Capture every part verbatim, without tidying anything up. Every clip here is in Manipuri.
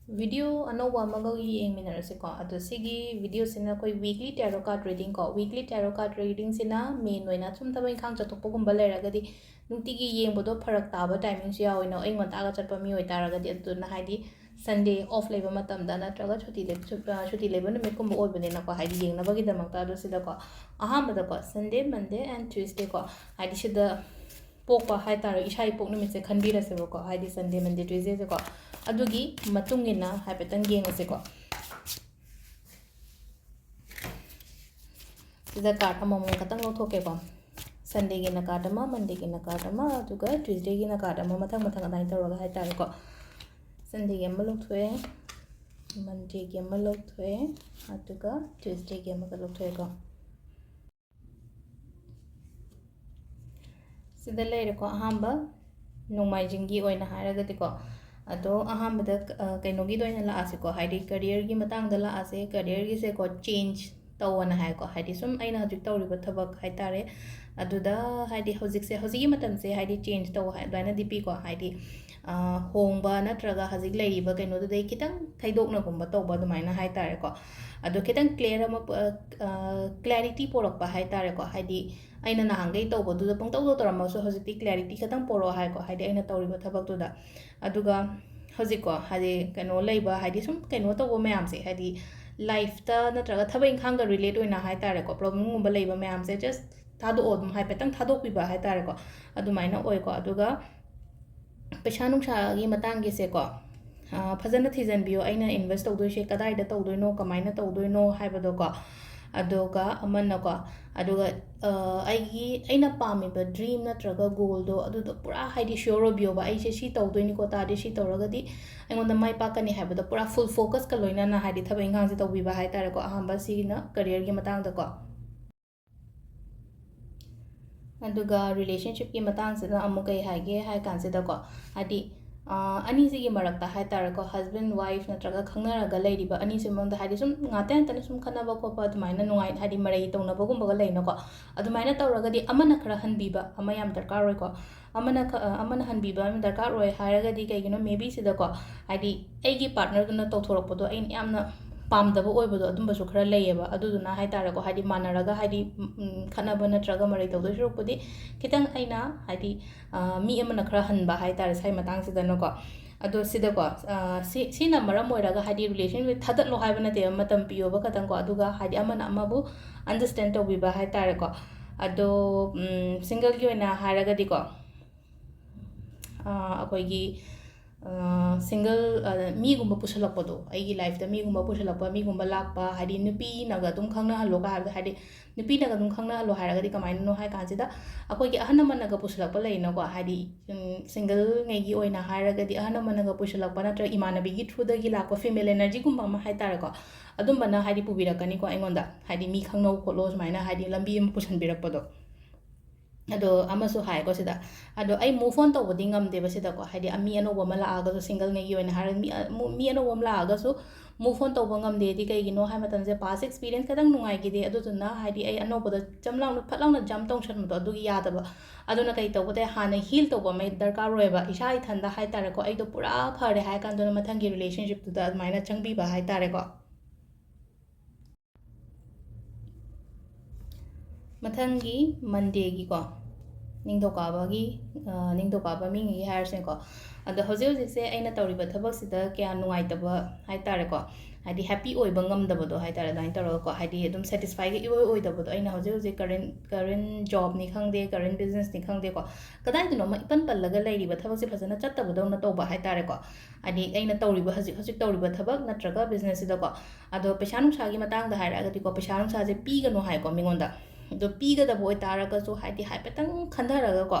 Video ꯑꯅꯧꯕ ꯑꯃꯒ ꯌꯦꯡꯃꯤꯟꯅꯔꯁꯤꯀꯣ꯫ ꯑꯗꯣ ꯁꯤꯒꯤ videoꯁꯤꯅ ꯑꯩꯈꯣꯏ weekly tarot card reading ꯀꯣ꯫ Weekly tarot card readingꯁꯤꯅ main ꯑꯣꯏꯅ ꯁꯨꯝ ꯊꯕꯛ ꯏꯪꯈꯥꯡ ꯆꯠꯊꯣꯛꯄꯒꯨꯝꯕ ꯂꯩꯔꯒꯗꯤ, ꯅꯨꯡꯇꯤꯒꯤ ꯌꯦꯡꯕꯗꯣ ꯐꯔꯛ ꯇꯥꯕ timingꯁꯨ ꯌꯥꯎꯋꯦꯅ, ꯑꯌꯨꯛ ꯉꯟꯇꯥꯒ ꯆꯠꯄ ꯃꯤ ꯑꯣꯏꯇꯥꯔꯒꯗꯤ꯫ ꯑꯗꯨꯅ ꯍꯥꯏꯗꯤ Sunday off ꯂꯩꯕ ꯃꯇꯝꯗ ꯅꯠꯇ꯭ꯔꯒ ꯁꯨꯇꯤ ꯂꯩꯕ, ꯁꯨ-, ꯑ, ꯁꯨꯇꯤ ꯂꯩꯕ ꯅꯨꯃꯤꯠꯀꯨꯝꯕ ꯑꯣꯏꯕꯅꯤꯅꯀꯣ, ꯍꯥꯏꯗꯤ ꯌꯦꯡꯅꯕꯒꯤꯗꯃꯛꯇ꯫ ꯑꯗꯣ ꯁꯤꯗꯀꯣ, ꯑꯍꯥꯟꯕꯗꯀꯣ, Sunday, Monday and Tuesday ꯀꯣ, ꯍꯥꯏꯗꯤ ꯁꯤꯗ ꯄꯣꯛꯄ ꯍꯥꯏꯇꯥꯔꯦ, ꯏꯁꯥ ꯏꯄꯣꯛ ꯅꯨꯃꯤꯠꯁꯦ ꯈꯟꯕꯤꯔꯁꯦꯕꯀꯣ, ꯍꯥꯏꯗꯤ Sunday, Monday, Tuesdayꯁꯦꯀꯣ꯫ ꯑꯗꯨꯒꯤ ꯃꯇꯨꯡ ꯏꯟꯅ ꯍꯥꯏꯐꯦꯠꯇꯪ ꯌꯦꯡꯉꯁꯤꯀꯣ꯫ ꯁꯤꯗ card ꯑꯃꯃꯝ ꯈꯛꯇꯪ ꯂꯧꯊꯣꯛꯀꯦꯀꯣ꯫ Sundayꯒꯤꯅ card ꯑꯃ, Mondayꯒꯤꯅ card ꯑꯃ, ꯑꯗꯨꯒ Tuesdayꯒꯤꯅ card ꯑꯃ, ꯃꯊꯪ ꯃꯊꯪ ꯑꯗꯨꯃꯥꯏꯅ ꯇꯧꯔꯒ ꯍꯥꯏꯇꯥꯔꯦꯀꯣ꯫ Sundayꯒꯤ ꯑꯃ ꯂꯧꯊꯣꯛꯑꯦ, Mondayꯒꯤ ꯑꯃ ꯂꯧꯊꯣꯛꯑꯦ, ꯑꯗꯨꯒ Tuesdayꯒꯤ ꯑꯃꯒ ꯂꯧꯊꯣꯛꯑꯦꯀꯣ꯫ ꯁꯤꯗ ꯂꯩꯔꯦꯀꯣ, ꯑꯍꯥꯟꯕ ꯅꯣꯡꯃꯥꯏꯖꯤꯡꯒꯤ ꯑꯣꯏꯅ ꯍꯥꯏꯔꯒꯗꯤꯀꯣ꯫ ꯑꯗꯣ ꯑꯍꯥꯟꯕꯗ, ꯑ, ꯀꯩꯅꯣꯒꯤꯗ ꯑꯣꯏꯅ ꯂꯥꯛꯑꯁꯤꯀꯣ, ꯍꯥꯏꯗꯤ careerꯒꯤ ꯃꯇꯥꯡꯗ ꯂꯥꯛꯑꯁꯦ꯫ Careerꯒꯤꯁꯦꯀꯣ, change ꯇꯧꯑꯣꯅ ꯍꯥꯏꯀꯣ, ꯍꯥꯏꯗꯤ ꯁꯨꯝ ꯑꯩꯅ ꯍꯧꯖꯤꯛ ꯇꯧꯔꯤꯕ ꯊꯕꯛ ꯍꯥꯏꯇꯥꯔꯦ, ꯑꯗꯨꯗ ꯍꯥꯏꯗꯤ ꯍꯧꯖꯤꯛꯁꯦ, ꯍꯧꯖꯤꯛꯀꯤ ꯃꯇꯝꯁꯦ ꯍꯥꯏꯗꯤ change ꯇꯧ ꯍꯥꯏ, ꯑꯗꯨꯃꯥꯏꯅꯗꯤ ꯄꯤꯀꯣ, ꯍꯥꯏꯗꯤ, ꯑ, ꯍꯣꯡꯕ ꯅꯠꯇ꯭ꯔꯒ ꯍꯧꯖꯤꯛ ꯂꯩꯔꯤꯕ ꯀꯩꯅꯣꯗꯨꯗꯩ ꯈꯤꯇꯪ ꯊꯩꯗꯣꯛꯅꯒꯨꯝꯕ ꯇꯧꯕ ꯑꯗꯨꯃꯥꯏꯅ ꯍꯥꯏꯇꯥꯔꯦꯀꯣ꯫ ꯑꯗꯣ ꯈꯤꯇꯪ clear ꯑꯃ, ꯑ, ꯑ, clarity ꯄꯣꯔꯛꯄ ꯍꯥꯏꯇꯥꯔꯦꯀꯣ, ꯍꯥꯏꯗꯤ ꯑꯩꯅ ꯅꯍꯥꯟꯈꯩ ꯇꯧꯕꯗꯨꯗ ꯄꯪꯇꯧꯗ ꯇꯧꯔꯝꯃꯁꯨ ꯍꯧꯖꯤꯛꯇꯤ clarity ꯈꯤꯇꯪ ꯄꯣꯔꯛꯑꯣ ꯍꯥꯏꯀꯣ, ꯍꯥꯏꯗꯤ ꯑꯩꯅ ꯇꯧꯔꯤꯕ ꯊꯕꯛꯇꯨꯗ꯫ ꯑꯗꯨꯒ ꯍꯧꯖꯤꯛꯀꯣ, ꯍꯥꯏꯗꯤ ꯀꯩꯅꯣ ꯂꯩꯕ, ꯍꯥꯏꯗꯤ ꯁꯨꯝ ꯀꯩꯅꯣ ꯇꯧꯕ ꯃꯌꯥꯝꯁꯦ, ꯍꯥꯏꯗꯤ lifeꯇ ꯅꯠꯇ꯭ꯔꯒ ꯊꯕꯛ ꯏꯪꯈꯥꯡꯒ relate ꯑꯣꯏꯅ ꯍꯥꯏꯇꯥꯔꯦꯀꯣ, problemꯒꯨꯝꯕ ꯂꯩꯕ ꯃꯌꯥꯝꯁꯦ just ꯊꯥꯗꯣꯛꯑꯣ, ꯑꯗꯨꯝ ꯍꯥꯏꯐꯦꯠꯇꯪ ꯊꯥꯗꯣꯛꯄꯤꯕ ꯍꯥꯏꯇꯥꯔꯦꯀꯣ, ꯑꯗꯨꯃꯥꯏꯅ ꯑꯣꯏꯀꯣ꯫ ꯑꯗꯨꯒ ꯄꯩꯁꯥ ꯅꯨꯡꯁꯥꯒꯤ ꯃꯇꯥꯡꯒꯤꯁꯦꯀꯣ, ꯑ, ꯐꯖꯅ ꯊꯤꯖꯤꯟꯕꯤꯌꯣ, ꯑꯩꯅ invest ꯇꯧꯗꯣꯏꯁꯦ ꯀꯗꯥꯏꯗ ꯇꯧꯗꯣꯏꯅꯣ, ꯀꯃꯥꯏꯅ ꯇꯧꯗꯣꯏꯅꯣ ꯍꯥꯏꯕꯗꯣꯀꯣ꯫ ꯑꯗꯨꯒ ꯑꯃꯅꯀꯣ, ꯑꯗꯨꯒ, ꯑ, ꯑꯩꯒꯤ, ꯑꯩꯅ ꯄꯥꯝꯃꯤꯕ dream ꯅꯠꯇ꯭ꯔꯒ goalꯗꯣ ꯑꯗꯨꯗꯣ ꯄꯨꯔꯥ ꯍꯥꯏꯗꯤ sure ꯑꯣꯏꯕꯤꯌꯣꯕ, ꯑꯩꯁꯦ ꯁꯤ ꯇꯧꯗꯣꯏꯅꯤꯀꯣ, ꯇꯥꯔꯗꯤ ꯁꯤ ꯇꯧꯔꯒꯗꯤ ꯑꯩꯉꯣꯟꯗ ꯃꯥꯏ ꯄꯥꯛꯀꯅꯤ ꯍꯥꯏꯕꯗꯣ ꯄꯨꯔꯥ full focusꯀ ꯂꯣꯏꯅꯅ ꯍꯥꯏꯗꯤ ꯊꯕꯛ ꯏꯪꯈꯥꯡꯁꯦ ꯇꯧꯕꯤꯕ ꯍꯥꯏꯇꯥꯔꯦꯀꯣ꯫ ꯑꯍꯥꯟꯕ ꯁꯤꯒꯤꯅ careerꯒꯤ ꯃꯇꯥꯡꯗꯀꯣ꯫ ꯑꯗꯨꯒ relationshipꯀꯤ ꯃꯇꯥꯡꯁꯤꯗ ꯑꯃꯨꯛ ꯀꯩ ꯍꯥꯏꯒꯦ ꯍꯥꯏ ꯀꯥꯟꯁꯤꯗꯀꯣ, ꯍꯥꯏꯗꯤ, ꯑ, ꯑꯅꯤꯁꯤꯒꯤ ꯃꯔꯛꯇ ꯍꯥꯏ ꯇꯥꯔꯦꯀꯣ, husband wife ꯅꯠꯇ꯭ꯔꯒ ꯈꯪꯅꯔꯒ ꯂꯩꯔꯤꯕ ꯑꯅꯤꯁꯤ ꯃꯅꯨꯡꯗ ꯍꯥꯏꯗꯤ ꯁꯨꯝ ꯉꯥꯛꯇ ꯉꯥꯛꯇꯅ ꯁꯨꯝ ꯈꯠꯅꯕ ꯈꯣꯠꯄ ꯑꯗꯨꯃꯥꯏꯅ ꯅꯨꯡꯉꯥꯏ-, ꯍꯥꯏꯗꯤ ꯃꯔꯩ ꯇꯧꯅꯕꯒꯨꯝꯕꯒ ꯂꯩꯅꯀꯣ, ꯑꯗꯨꯃꯥꯏꯅ ꯇꯧꯔꯒꯗꯤ ꯑꯃꯅ ꯈꯔ ꯍꯟꯕꯤꯕ ꯑꯃ ꯌꯥꯝ ꯗꯔꯀꯥꯔ ꯑꯣꯏꯀꯣ꯫ ꯑꯃꯅ ꯈ-, ꯑ, ꯑꯃꯅ ꯍꯟꯕꯤꯕ ꯑꯃ ꯗꯔꯀꯥꯔ ꯑꯣꯏ ꯍꯥꯏꯔꯒꯗꯤ ꯀꯩꯒꯤꯅꯣ, maybe ꯁꯤꯗꯀꯣ, ꯍꯥꯏꯗꯤ ꯑꯩꯒꯤ partnerꯗꯨꯅ ꯇꯧꯊꯣꯔꯛꯄꯗꯣ ꯑꯩꯅ ꯌꯥꯝꯅ ꯄꯥꯝꯗꯕ ꯑꯣꯏꯕꯗꯣ ꯑꯗꯨꯝꯕꯁꯨ ꯈꯔ ꯂꯩꯌꯦꯕ꯫ ꯑꯗꯨꯗꯨꯅ ꯍꯥꯏ ꯇꯥꯔꯦꯀꯣ, ꯍꯥꯏꯗꯤ ꯃꯥꯟꯅꯔꯒ ꯍꯥꯏꯗꯤ, ꯎꯝ, ꯎꯝ, ꯈꯠꯅꯕ ꯅꯠꯇ꯭ꯔꯒ ꯃꯔꯩ ꯇꯧꯗꯣꯏ ꯁꯔꯨꯛꯄꯨꯗꯤ ꯈꯤꯇꯪ ꯑꯩꯅ ꯍꯥꯏꯗꯤ, ꯑ, ꯃꯤ ꯑꯃꯅ ꯈꯔ ꯍꯟꯕ ꯍꯥꯏ ꯇꯥꯔꯦ ꯁꯥꯏ ꯃꯇꯥꯡꯁꯤꯗꯅꯀꯣ꯫ ꯑꯗꯣ ꯁꯤꯗꯀꯣ, ꯑ, ꯁꯤ-, ꯁꯤꯅ ꯃꯔꯝ ꯑꯣꯏꯔꯒ ꯍꯥꯏꯗꯤ relationship ꯊꯥꯗꯠꯂꯣ ꯍꯥꯏꯕ ꯅꯠꯇꯦꯕ, ꯃꯇꯝ ꯄꯤꯌꯣꯕ ꯈꯇꯪꯀꯣ, ꯑꯗꯨꯒ ꯍꯥꯏꯗꯤ ꯑꯃꯅ ꯑꯃꯕꯨ understand ꯇꯧꯕꯤꯕ ꯍꯥꯏ ꯇꯥꯔꯦꯀꯣ꯫ ꯑꯗꯣ, ꯎꯝ, singleꯒꯤ ꯑꯣꯏꯅ ꯍꯥꯏꯔꯒꯗꯤꯀꯣ, ꯑ, ꯑꯩꯈꯣꯏꯒꯤ, ꯑ, single, ꯑ, ꯃꯤꯒꯨꯝꯕ ꯄꯨꯁꯜꯂꯛꯄꯗꯣ, ꯑꯩꯒꯤ lifeꯇ ꯃꯤꯒꯨꯝꯕ ꯄꯨꯁꯜꯂꯛꯄ, ꯃꯤꯒꯨꯝꯕ ꯂꯥꯛꯄ, ꯍꯥꯏꯗꯤ ꯅꯨꯄꯤꯅꯒ ꯑꯗꯨꯝ ꯈꯪꯅꯍꯜꯂꯣꯒ ꯍꯥꯏꯕꯗꯣ, ꯍꯥꯏꯗꯤ ꯅꯨꯄꯤꯅꯒ ꯑꯗꯨꯝ ꯈꯪꯅꯍꯜꯂꯣ ꯍꯥꯏꯔꯒꯗꯤ ꯀꯃꯥꯏꯅꯅꯣ ꯍꯥꯏ ꯀꯥꯟꯁꯤꯗ, ꯑꯩꯈꯣꯏꯒꯤ ꯑꯍꯟ ꯂꯃꯟꯅꯒ ꯄꯨꯁꯜꯂꯛꯄ ꯂꯩꯅꯀꯣ, ꯍꯥꯏꯗꯤ, ꯎꯝ, singleꯉꯩꯒꯤ ꯑꯣꯏꯅ ꯍꯥꯏꯔꯒꯗꯤ ꯑꯍꯟ ꯂꯃꯟꯅꯒ ꯄꯨꯁꯜꯂꯛꯄ ꯅꯠꯇ꯭ꯔꯒ ꯏꯃꯥꯟꯅꯕꯤꯒꯤ throughꯗꯒꯤ ꯂꯥꯛꯄ female energyꯒꯨꯝꯕ ꯑꯃ ꯍꯥꯏ ꯇꯥꯔꯦꯀꯣ, ꯑꯗꯨꯝꯕꯅ ꯍꯥꯏꯗꯤ ꯄꯨꯕꯤꯔꯛꯀꯅꯤꯀꯣ ꯑꯩꯉꯣꯟꯗ, ꯍꯥꯏꯗꯤ ꯃꯤ ꯈꯪꯅꯧ ꯈꯣꯠꯂꯣ ꯁꯨꯃꯥꯏꯅ ꯍꯥꯏꯗꯤ ꯂꯝꯕꯤ ꯑꯃ ꯄꯨꯁꯟꯕꯤꯔꯛꯄꯗꯣ꯫ ꯑꯗꯣ ꯑꯃꯁꯨ ꯍꯥꯏꯀꯣ ꯁꯤꯗ, ꯑꯗꯣ ꯑꯩ move on ꯇꯧꯕꯗꯤ ꯉꯝꯗꯦꯕ ꯁꯤꯗꯀꯣ, ꯍꯥꯏꯗꯤ ꯃꯤ ꯑꯅꯧꯕ ꯑꯃ ꯂꯥꯛꯑꯒꯁꯨ, singleꯉꯩꯒꯤ ꯑꯣꯏꯅ ꯍꯥꯏꯔꯒ ꯃꯤ ꯑ-, ꯃꯨ-, ꯃꯤ ꯑꯅꯧꯕ ꯑꯃ ꯂꯥꯛꯑꯒꯁꯨ move on ꯇꯧꯕ ꯉꯝꯗꯦꯗꯤ ꯀꯩꯒꯤꯅꯣ ꯍꯥꯏ ꯃꯇꯝꯁꯦ, past experience ꯈꯤꯇꯪ ꯅꯨꯡꯉꯥꯏꯈꯤꯗꯦ, ꯑꯗꯨꯗꯨꯅ ꯍꯥꯏꯗꯤ ꯑꯩ ꯑꯅꯧꯕꯗ ꯆꯝ ꯂꯥꯎꯅ, ꯐꯠ ꯂꯥꯎꯅ jump ꯇꯧꯁꯟꯕꯗꯣ ꯑꯗꯨꯒꯤ ꯌꯥꯗꯕ꯫ ꯑꯗꯨꯅ ꯀꯩ ꯇꯧꯕ ꯇꯥꯏ, ꯍꯥꯟꯅ heal ꯇꯧꯕ ꯑꯃ ꯗꯔꯀꯥꯔ ꯑꯣꯏꯌꯦꯕ, ꯏꯁꯥ ꯏꯊꯟꯗ ꯍꯥꯏ ꯇꯥꯔꯦꯀꯣ, ꯑꯩꯗꯣ ꯄꯨꯔꯥ ꯐꯔꯦ ꯍꯥꯏ ꯀꯥꯟꯗꯨꯗ ꯃꯊꯪꯒꯤ relationshipꯇꯨꯗ ꯑꯗꯨꯃꯥꯏꯅ ꯆꯪꯕꯤꯕ ꯍꯥꯏ ꯇꯥꯔꯦꯀꯣ꯫ ꯃꯊꯪꯒꯤ Mondayꯒꯤꯀꯣ, ꯅꯤꯡꯊꯧꯀꯥꯕꯒꯤ, ꯑ, ꯅꯤꯡꯊꯧꯀꯥꯕ ꯃꯤꯉꯩꯒꯤ ꯍꯥꯏꯔꯁꯤꯅꯦꯀꯣ꯫ ꯑꯗꯣ ꯍꯧꯖꯤꯛ ꯍꯧꯖꯤꯛꯁꯦ ꯑꯩꯅ ꯇꯧꯔꯤꯕ ꯊꯕꯛꯁꯤꯗ ꯀꯌꯥ ꯅꯨꯡꯉꯥꯏꯇꯕ ꯍꯥꯏ ꯇꯥꯔꯦꯀꯣ, ꯍꯥꯏꯗꯤ happy ꯑꯣꯏꯕ ꯉꯝꯗꯕꯗꯣ ꯍꯥꯏ ꯇꯥꯔꯦ, ꯑꯗꯨꯃꯥꯏꯅ ꯇꯧꯔꯒꯀꯣ, ꯍꯥꯏꯗꯤ ꯑꯗꯨꯝ satisfyꯒ ꯏꯑꯣꯏ ꯑꯣꯏꯗꯕꯗꯣ꯫ ꯑꯩꯅ ꯍꯧꯖꯤꯛ ꯍꯧꯖꯤꯛ current, current jobꯅꯤ ꯈꯪꯗꯦ, current businessꯅꯤ ꯈꯪꯗꯦꯀꯣ, ꯀꯗꯥꯏꯗꯅꯣꯃ ꯏꯄꯟ ꯄꯜꯂꯒ ꯂꯩꯔꯤꯕ ꯊꯕꯛꯁꯦ ꯐꯖꯅ ꯆꯠꯇꯕꯗꯧꯅ ꯇꯧꯕ ꯍꯥꯏ ꯇꯥꯔꯦꯀꯣ꯫ ꯍꯥꯏꯗꯤ ꯑꯩꯅ ꯇꯧꯔꯤꯕ, ꯍꯧꯖꯤꯛ ꯍꯧꯖꯤꯛ ꯇꯧꯔꯤꯕ ꯊꯕꯛ ꯅꯠꯇ꯭ꯔꯒ businessꯁꯤꯗꯀꯣ꯫ ꯑꯗꯣ ꯄꯩꯁꯥ ꯅꯨꯡꯁꯥꯒꯤ ꯃꯇꯥꯡꯗ ꯍꯥꯏꯔꯛꯑꯒꯗꯤꯀꯣ, ꯄꯩꯁꯥ ꯅꯨꯡꯁꯥꯁꯦ ꯄꯤꯒꯅꯨ ꯍꯥꯏꯀꯣ ꯃꯤꯉꯣꯟꯗ꯫ ꯑꯗꯣ ꯄꯤꯒꯗꯕ ꯑꯣꯏꯇꯥꯔꯒꯁꯨ ꯍꯥꯏꯗꯤ ꯍꯥꯏꯐꯦꯠꯇꯪ ꯈꯟꯊꯔꯒꯀꯣ,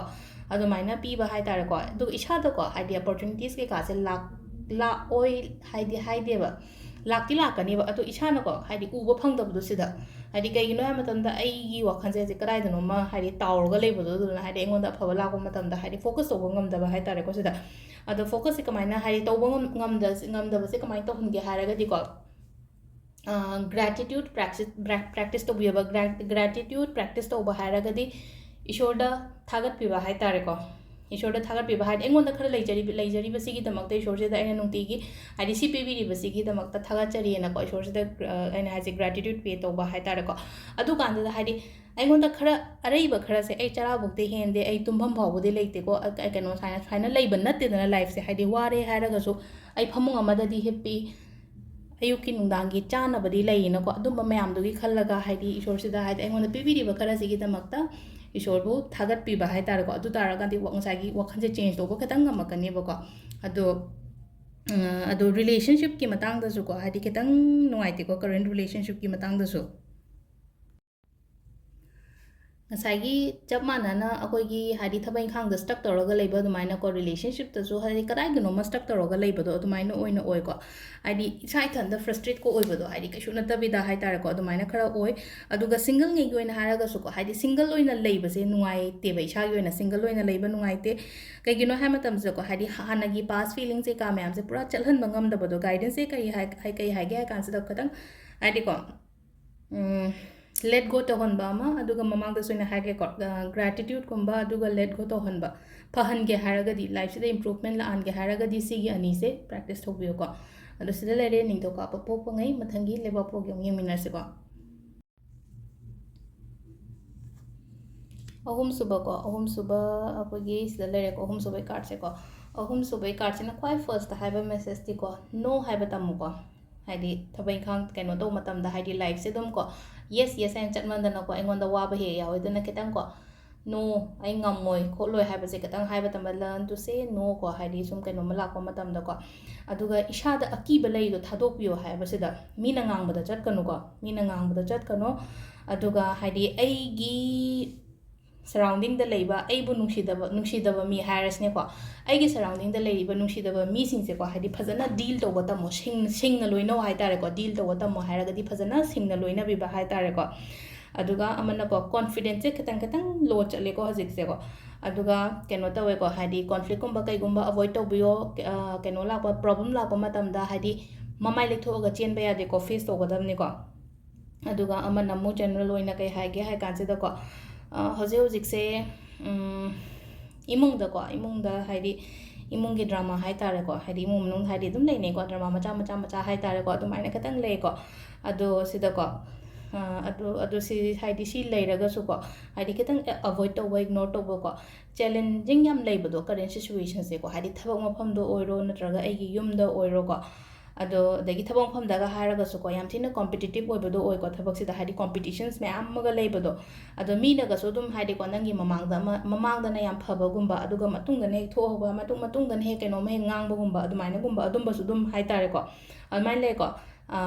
ꯑꯗꯨꯃꯥꯏꯅ ꯄꯤꯕ ꯍꯥꯏ ꯇꯥꯔꯦꯀꯣ꯫ ꯑꯗꯨꯒ ꯏꯁꯥꯗꯀꯣ ꯍꯥꯏꯗꯤ opportunities ꯀꯩꯀꯥꯁꯦ ꯂꯥꯛ-, ꯂꯥꯛꯑꯣꯏ ꯍꯥꯏꯗꯤ ꯍꯥꯏꯗꯦꯕ꯫ ꯂꯥꯛꯇꯤ ꯂꯥꯛꯀꯅꯦꯕ, ꯑꯗꯣ ꯏꯁꯥꯅꯀꯣ, ꯍꯥꯏꯗꯤ, ꯎꯕ ꯐꯪꯗꯕꯗꯣ ꯁꯤꯗ, ꯍꯥꯏꯗꯤ, ꯀꯩꯒꯤꯅꯣ ꯍꯥꯏꯕ ꯃꯇꯝꯗ, ꯑꯩꯒꯤ ꯋꯥꯈꯜꯁꯦ ꯍꯧꯖꯤꯛ ꯀꯗꯥꯏꯗꯅꯣꯃ, ꯍꯥꯏꯗꯤ, ꯇꯥꯎꯔꯒ ꯂꯩꯕꯗꯣ, ꯑꯗꯨꯗꯨꯅ, ꯍꯥꯏꯗꯤ, ꯑꯩꯉꯣꯟꯗ ꯑꯐꯕ ꯂꯥꯛꯄ ꯃꯇꯝꯗ, ꯍꯥꯏꯗꯤ, ꯐꯣꯀꯁ ꯇꯧꯕ ꯉꯝꯗꯕ ꯍꯥꯏ ꯇꯥꯔꯦꯀꯣ ꯁꯤꯗ꯫ ꯑꯗꯣ ꯐꯣꯀꯁꯁꯦ ꯀꯃꯥꯏꯅ, ꯍꯥꯏꯗꯤ, ꯇꯧꯕ ꯉꯝ-, ꯉꯝꯗ-, ꯉꯝꯗꯕꯁꯦ ꯀꯃꯥꯏꯅ ꯇꯧꯍꯟꯒꯦ ꯍꯥꯏꯔꯒꯗꯤꯀꯣ, ꯒ꯭ꯔꯦꯇꯤꯇ꯭ꯌꯨꯠ ꯄ꯭ꯔꯦꯛꯇꯤꯁ, ꯄ꯭ꯔꯦꯛ-, ꯄ꯭ꯔꯦꯛꯇꯤꯁ ꯇꯧꯕꯤꯌꯣꯕ꯫ ꯒ꯭ꯔꯦ-, ꯒ꯭ꯔꯦꯇꯤꯇ꯭ꯌꯨꯠ ꯄ꯭ꯔꯦꯛꯇꯤꯁ ꯇꯧꯕ ꯍꯥꯏꯔꯒꯗꯤ ꯏꯁꯣꯔꯗ ꯊꯥꯒꯠꯄꯤꯕ ꯍꯥꯏ ꯇꯥꯔꯦꯀꯣ꯫ ꯏꯁꯣꯔꯗ ꯊꯥꯒꯠꯄꯤꯕ ꯍꯥꯏꯗꯤ, ꯑꯩꯉꯣꯟꯗ ꯈꯔ ꯂꯩꯖꯔꯤꯕ, ꯂꯩꯖꯔꯤꯕꯁꯤꯒꯤꯗꯃꯛꯇ ꯏꯁꯣꯔꯁꯤꯗ ꯑꯩꯅ ꯅꯨꯡꯇꯤꯒꯤ, ꯍꯥꯏꯗꯤ, ꯁꯤ ꯄꯤꯕꯤꯔꯤꯕꯁꯤꯒꯤꯗꯃꯛꯇ ꯊꯥꯒꯠꯆꯔꯤꯑꯅꯀꯣ, ꯏꯁꯣꯔꯁꯤꯗ, ꯑ, ꯑꯩꯅ ꯍꯥꯏꯁꯦ, ꯒ꯭ꯔꯦꯇꯤꯇ꯭ꯌꯨꯠ ꯄꯦ ꯇꯧꯕ ꯍꯥꯏ ꯇꯥꯔꯦꯀꯣ꯫ ꯑꯗꯨꯀꯥꯟꯗꯨꯗ, ꯍꯥꯏꯗꯤ, ꯑꯩꯉꯣꯟꯗ ꯈꯔ ꯑꯔꯩꯕ ꯈꯔꯁꯦ, ꯑꯩ ꯆꯔꯥꯕꯨꯛꯇꯤ ꯍꯦꯟꯗꯦ, ꯑꯩ ꯇꯨꯝꯐꯝ ꯐꯥꯎꯕꯗꯤ ꯂꯩꯇꯦꯀꯣ, ꯑ, ꯑ, ꯀꯩꯅꯣ, ꯁꯨꯃꯥꯏꯅ, ꯁꯨꯃꯥꯏꯅ ꯂꯩꯕ ꯅꯠꯇꯦꯗꯅ ꯂꯥꯏꯐꯁꯦ, ꯍꯥꯏꯗꯤ, ꯋꯥꯔꯦ ꯍꯥꯏꯔꯒꯁꯨ ꯑꯩ ꯐꯃꯨꯡ ꯑꯃꯗꯗꯤ ꯍꯤꯞꯄꯤ, ꯑꯌꯨꯛꯀꯤ ꯅꯨꯡꯗꯥꯡꯒꯤ ꯆꯥꯅꯕꯗꯤ ꯂꯩꯌꯦꯅꯀꯣ, ꯑꯗꯨꯝꯕ ꯃꯌꯥꯝꯗꯨꯒꯤ ꯈꯜꯂꯒ, ꯍꯥꯏꯗꯤ, ꯏꯁꯣꯔꯁꯤꯗ, ꯍꯥꯏꯗꯤ, ꯑꯩꯉꯣꯟꯗ ꯄꯤꯕꯤꯔꯤꯕ ꯈꯔꯁꯤꯒꯤꯗꯃꯛꯇ ꯏꯁꯣꯔꯕꯨ ꯊꯥꯒꯠꯄꯤꯕ ꯍꯥꯏ ꯇꯥꯔꯦꯀꯣ꯫ ꯑꯗꯨ ꯇꯥꯔꯒꯗꯤ ꯋꯥ-, ꯉꯁꯥꯏꯒꯤ ꯋꯥꯈꯜꯁꯦ ꯆꯦꯟꯖ ꯇꯧꯕ ꯈꯤꯇꯪ ꯉꯝꯃꯛꯀꯅꯦꯕꯀꯣ꯫ ꯑꯗꯣ, ꯑ, ꯑꯗꯣ ꯔꯤꯂꯦꯁꯟꯁꯤꯞꯀꯤ ꯃꯇꯥꯡꯗꯁꯨꯀꯣ, ꯍꯥꯏꯗꯤ, ꯈꯤꯇꯪ ꯅꯨꯡꯉꯥꯏꯇꯦꯀꯣ, ꯀꯔꯦꯟ ꯔꯤꯂꯦꯁꯟꯁꯤꯞꯀꯤ ꯃꯇꯥꯡꯗꯁꯨ꯫ ꯉꯁꯥꯏꯒꯤ ꯆꯞ ꯃꯥꯟꯅꯅ ꯑꯩꯈꯣꯏꯒꯤ, ꯍꯥꯏꯗꯤ, ꯊꯕꯛ ꯏꯪꯈꯥꯡꯗ ꯁ꯭ꯇꯛ ꯇꯧꯔꯒ ꯂꯩꯕ ꯑꯗꯨꯃꯥꯏꯅꯀꯣ, ꯔꯤꯂꯦꯁꯟꯁꯤꯞꯇꯁꯨ, ꯍꯥꯏꯗꯤ, ꯀꯗꯥꯏꯗꯅꯣꯃ ꯁ꯭ꯇꯛ ꯇꯧꯔꯒ ꯂꯩꯕꯗꯣ ꯑꯗꯨꯃꯥꯏꯅ ꯑꯣꯏꯅ ꯑꯣꯏꯀꯣ꯫ ꯍꯥꯏꯗꯤ, ꯏꯁꯥ ꯏꯊꯟꯇ ꯐ꯭ꯔꯁꯇ꯭ꯔꯦꯠꯀ ꯑꯣꯏꯕꯗꯣ, ꯍꯥꯏꯗꯤ, ꯀꯩꯁꯨ ꯅꯠꯇꯕꯤꯗ ꯍꯥꯏ ꯇꯥꯔꯦꯀꯣ, ꯑꯗꯨꯃꯥꯏꯅ ꯈꯔ ꯑꯣꯏ꯫ ꯑꯗꯨꯒ ꯁꯤꯡꯒꯜꯉꯩꯒꯤ ꯑꯣꯏꯅ ꯍꯥꯏꯔꯒꯁꯨꯀꯣ, ꯍꯥꯏꯗꯤ, ꯁꯤꯡꯒꯜ ꯑꯣꯏꯅ ꯂꯩꯕꯁꯦ ꯅꯨꯡꯉꯥꯏꯇꯦꯕ, ꯏꯁꯥꯒꯤ ꯑꯣꯏꯅ ꯁꯤꯡꯒꯜ ꯑꯣꯏꯅ ꯂꯩꯕ ꯅꯨꯡꯉꯥꯏꯇꯦ꯫ ꯀꯩꯒꯤꯅꯣ ꯍꯥꯏ ꯃꯇꯝꯁꯤꯗꯀꯣ, ꯍꯥꯏꯗꯤ, ꯍꯥꯟꯅꯒꯤ ꯄꯥꯁ ꯐꯤꯂꯤꯡꯁ ꯀꯩꯀꯥ ꯃꯌꯥꯝꯁꯦ ꯄꯨꯔꯥ ꯆꯠꯍꯟꯕ ꯉꯝꯗꯕꯗꯣ, ꯒꯥꯏꯗꯦꯟꯁꯁꯦ ꯀꯩ ꯍꯥꯏ, ꯍꯥꯏ, ꯀꯩ ꯍꯥꯏꯒꯦ ꯍꯥꯏ ꯀꯥꯟꯁꯤꯗ ꯈꯤꯇꯪ, ꯍꯥꯏꯗꯤꯀꯣ, ꯎꯝ, let go ꯇꯧꯍꯟꯕ ꯑꯃ, ꯑꯗꯨꯒ ꯃꯃꯥꯡꯗꯁꯨ ꯑꯩꯅ ꯍꯥꯏꯈ꯭ꯔꯦꯀꯣ, ꯑ, ꯒ꯭ꯔꯦꯇꯤꯇ꯭ꯌꯨꯠꯀꯨꯝꯕ, ꯑꯗꯨꯒ let go ꯇꯧꯍꯟꯕ꯫ ꯐꯍꯟꯒꯦ ꯍꯥꯏꯔꯒꯗꯤ, ꯂꯥꯏꯐꯁꯤꯗ ꯏꯝꯄ꯭ꯔꯨꯚꯃꯦꯟ ꯂꯥꯛꯍꯟꯒꯦ ꯍꯥꯏꯔꯒꯗꯤ, ꯁꯤꯒꯤ ꯑꯅꯤꯁꯦ ꯄ꯭ꯔꯦꯛꯇꯤꯁ ꯇꯧꯕꯤꯌꯨꯀꯣ꯫ ꯑꯗꯣ ꯁꯤꯗ ꯂꯩꯔꯦ ꯅꯤꯡꯊꯧꯀꯥꯕ ꯄꯣꯛꯄꯉꯩ, ꯃꯊꯪꯒꯤ ꯂꯩꯕꯥꯛꯄꯣꯛꯀꯤ ꯑꯃꯨꯛ ꯌꯦꯡꯃꯤꯟꯅꯔꯁꯤꯀꯣ꯫ ꯑꯍꯨꯝꯁꯨꯕꯀꯣ, ꯑꯍꯨꯝꯁꯨꯕ ꯑꯩꯈꯣꯏꯒꯤ ꯁꯤꯗ ꯂꯩꯔꯦꯀꯣ, ꯑꯍꯨꯝꯁꯨꯕꯩ ꯀꯥꯔꯠꯁꯦꯀꯣ꯫ ꯑꯍꯨꯝꯁꯨꯕꯩ ꯀꯥꯔꯠꯁꯤꯅ ꯈ꯭ꯋꯥꯏ ꯐꯥꯔꯁꯇ ꯍꯥꯏꯕ ꯃꯦꯁꯦꯖꯇꯤꯀꯣ, no ꯍꯥꯏꯕ ꯇꯝꯃꯨꯀꯣ꯫ ꯍꯥꯏꯗꯤ, ꯊꯕꯛ ꯏꯪꯈꯥꯡ ꯀꯩꯅꯣ ꯇꯧꯕ ꯃꯇꯝꯗ, ꯍꯥꯏꯗꯤ, ꯂꯥꯏꯐꯁꯦ ꯑꯗꯨꯝ ꯀꯣ, ꯌꯦꯁ, ꯌꯦꯁ ꯍꯥꯏꯅ ꯆꯠꯃꯟꯗꯅꯀꯣ, ꯑꯩꯉꯣꯟꯗ ꯋꯥꯕ ꯍꯦꯛ ꯌꯥꯎꯋꯦ꯫ ꯑꯗꯨꯅ ꯈꯤꯇꯪ ꯀꯣ, no, ꯑꯩ ꯉꯝꯃꯣꯏ ꯈꯣꯠꯂꯣꯏ ꯍꯥꯏꯕꯁꯦ ꯈꯤꯇꯪ ꯍꯥꯏꯕ ꯇꯝꯕ, learn to say no ꯀꯣ, ꯍꯥꯏꯗꯤ, ꯁꯨꯝ ꯀꯩꯅꯣꯝꯃ ꯂꯥꯛꯄ ꯃꯇꯝꯗꯀꯣ꯫ ꯑꯗꯨꯒ ꯏꯁꯥꯗ ꯑꯀꯤꯕ ꯂꯩꯔꯤꯗꯣ ꯊꯥꯗꯣꯛꯄꯤꯌꯣ ꯍꯥꯏꯕꯁꯤꯗ, ꯃꯤꯅ ꯉꯥꯡꯕꯗ ꯆꯠꯀꯅꯨꯀꯣ, ꯃꯤꯅ ꯉꯥꯡꯕꯗ ꯆꯠꯀꯅꯨ꯫ ꯑꯗꯨꯒ, ꯍꯥꯏꯗꯤ, ꯑꯩꯒꯤ ꯁꯔꯥꯎꯟꯗꯤꯡꯗ ꯂꯩꯕ ꯑꯩꯕꯨ ꯅꯨꯡꯁꯤꯗꯕ ꯅꯨꯡꯁꯤꯗꯕ ꯃꯤ ꯍꯥꯏꯔꯁꯤꯅꯦꯀꯣ, ꯑꯩꯒꯤ ꯁꯔꯥꯎꯟꯗꯤꯡꯗ ꯂꯩꯔꯤꯕ ꯅꯨꯡꯁꯤꯗꯕ ꯃꯤꯁꯤꯡꯁꯦꯀꯣ, ꯍꯥꯏꯗꯤ ꯐꯖꯅ ꯗꯤꯜ ꯇꯧꯕ ꯇꯝꯃꯣ, ꯁꯤꯡ ꯁꯤꯡꯅ ꯂꯣꯏꯅꯧ ꯍꯥꯏ ꯇꯥꯔꯦꯀꯣ꯫ ꯗꯤꯜ ꯇꯧꯕ ꯇꯝꯃꯣ ꯍꯥꯏꯔꯒꯗꯤ ꯐꯖꯅ ꯁꯤꯡꯅ ꯂꯣꯏꯅꯕꯤꯕ ꯍꯥꯏ ꯇꯥꯔꯦꯀꯣ꯫ ꯑꯗꯨꯒ ꯑꯃꯅꯀꯣ, ꯀꯣꯟꯐꯤꯗꯦꯟꯁꯁꯦ ꯈꯤꯇꯪ ꯈꯤꯇꯪ ꯂꯣ ꯆꯠꯂꯦꯀꯣ ꯍꯧꯖꯤꯛꯁꯦꯀꯣ꯫ ꯑꯗꯨꯒ ꯀꯩꯅꯣ ꯇꯧꯋꯦꯀꯣ, ꯍꯥꯏꯗꯤ ꯀꯣꯟꯐ꯭ꯂꯤꯛꯀꯨꯝꯕ ꯀꯩꯒꯨꯝꯕ ꯑꯦꯕꯣꯏꯗ ꯇꯧꯕꯤꯌꯣ꯫ ꯀꯩꯅꯣ ꯂꯥꯛꯄ, ꯄ꯭ꯔꯣꯕ꯭ꯂꯦꯝ ꯂꯥꯛꯄ ꯃꯇꯝꯗ ꯍꯥꯏꯗꯤ ꯃꯃꯥꯏ ꯂꯩꯊꯣꯛꯑꯒ ꯆꯦꯟꯕ ꯌꯥꯗꯦꯀꯣ, ꯐꯦꯁ ꯇꯧꯒꯗꯕꯅꯤꯀꯣ꯫ ꯑꯗꯨꯒ ꯑꯃꯅ ꯑꯃꯨꯛ ꯖꯦꯅꯔꯦꯜ ꯑꯣꯏꯅ ꯀꯩ ꯍꯥꯏꯒꯦ ꯍꯥꯏ ꯀꯥꯟꯁꯤꯗꯀꯣ, ꯍꯧꯖꯤꯛ ꯍꯧꯖꯤꯛꯁꯦ ꯏꯃꯨꯡꯗꯀꯣ, ꯏꯃꯨꯡꯗ ꯍꯥꯏꯗꯤ ꯏꯃꯨꯡꯒꯤ ꯗ꯭ꯔꯃꯥ ꯍꯥꯏ ꯇꯥꯔꯦꯀꯣ, ꯍꯥꯏꯗꯤ ꯏꯃꯨꯡ ꯃꯅꯨꯡ ꯍꯥꯏꯗꯤ ꯑꯗꯨꯝ ꯂꯩꯅꯩꯀꯣ, ꯗ꯭ꯔꯃꯥ ꯃꯆꯥ ꯃꯆꯥ ꯃꯆꯥ ꯍꯥꯏ ꯇꯥꯔꯦꯀꯣ, ꯑꯗꯨꯃꯥꯏꯅ ꯈꯤꯇꯪ ꯂꯩꯀꯣ꯫ ꯑꯗꯣ ꯁꯤꯗꯀꯣ, ꯑꯗꯨ ꯑꯗꯨ ꯁꯤ ꯍꯥꯏꯗꯤ ꯁꯤ ꯂꯩꯔꯒꯁꯨꯀꯣ, ꯍꯥꯏꯗꯤ ꯈꯤꯇꯪ ꯑꯦ ꯑꯦꯕꯣꯏꯗ ꯇꯧꯕ, ꯏꯒꯅꯣꯔ ꯇꯧꯕꯀꯣ꯫ ꯆꯦꯂꯦꯟꯖꯤꯡ ꯌꯥꯝ ꯂꯩꯕꯗꯣ ꯀꯔꯦꯟ ꯁꯤꯆꯨꯋꯦꯁꯟꯁꯦꯀꯣ, ꯍꯥꯏꯗꯤ ꯊꯕꯛ ꯃꯐꯝꯗ ꯑꯣꯏꯔꯣ ꯅꯠꯇ꯭ꯔꯒ ꯑꯩꯒꯤ ꯌꯨꯝꯗ ꯑꯣꯏꯔꯣꯀꯣ꯫ ꯑꯗꯣ ꯑꯗꯒꯤ ꯊꯕꯛ ꯃꯐꯝꯗꯒ ꯍꯥꯏꯔꯒꯁꯨꯀꯣ, ꯌꯥꯝ ꯊꯤꯅ ꯀꯣꯝꯄꯤꯇꯤꯇꯤꯞ ꯑꯣꯏꯕꯗꯣ ꯑꯣꯏꯀꯣ ꯊꯕꯛꯁꯤꯗ, ꯍꯥꯏꯗꯤ ꯀꯣꯝꯄꯤꯇꯤꯁꯟꯁ ꯃꯌꯥꯝ ꯑꯃꯒ ꯂꯩꯕꯗꯣ꯫ ꯑꯗꯣ ꯃꯤꯅꯒꯁꯨ ꯑꯗꯨꯝ ꯍꯥꯏꯗꯤꯀꯣ, ꯅꯪꯒꯤ ꯃꯃꯥꯡꯗ ꯑꯃ, ꯃꯃꯥꯡꯗꯅ ꯌꯥꯝ ꯐꯕꯒꯨꯝꯕ, ꯑꯗꯨꯒ ꯃꯇꯨꯡꯗꯅ ꯍꯦꯛ ꯊꯣꯛꯑꯒ ꯃꯇꯨꯡ ꯃꯇꯨꯡꯗꯅ ꯍꯦꯛ ꯀꯩꯅꯣꯝꯃ ꯍꯦꯛ ꯉꯥꯡꯕꯒꯨꯝꯕ, ꯑꯗꯨꯃꯥꯏꯅꯒꯨꯝꯕ ꯑꯗꯨꯝꯕꯁꯨ ꯑꯗꯨꯝ ꯍꯥꯏ ꯇꯥꯔꯦꯀꯣ꯫ ꯑꯗꯨꯃꯥꯏꯅ ꯂꯩꯀꯣ꯫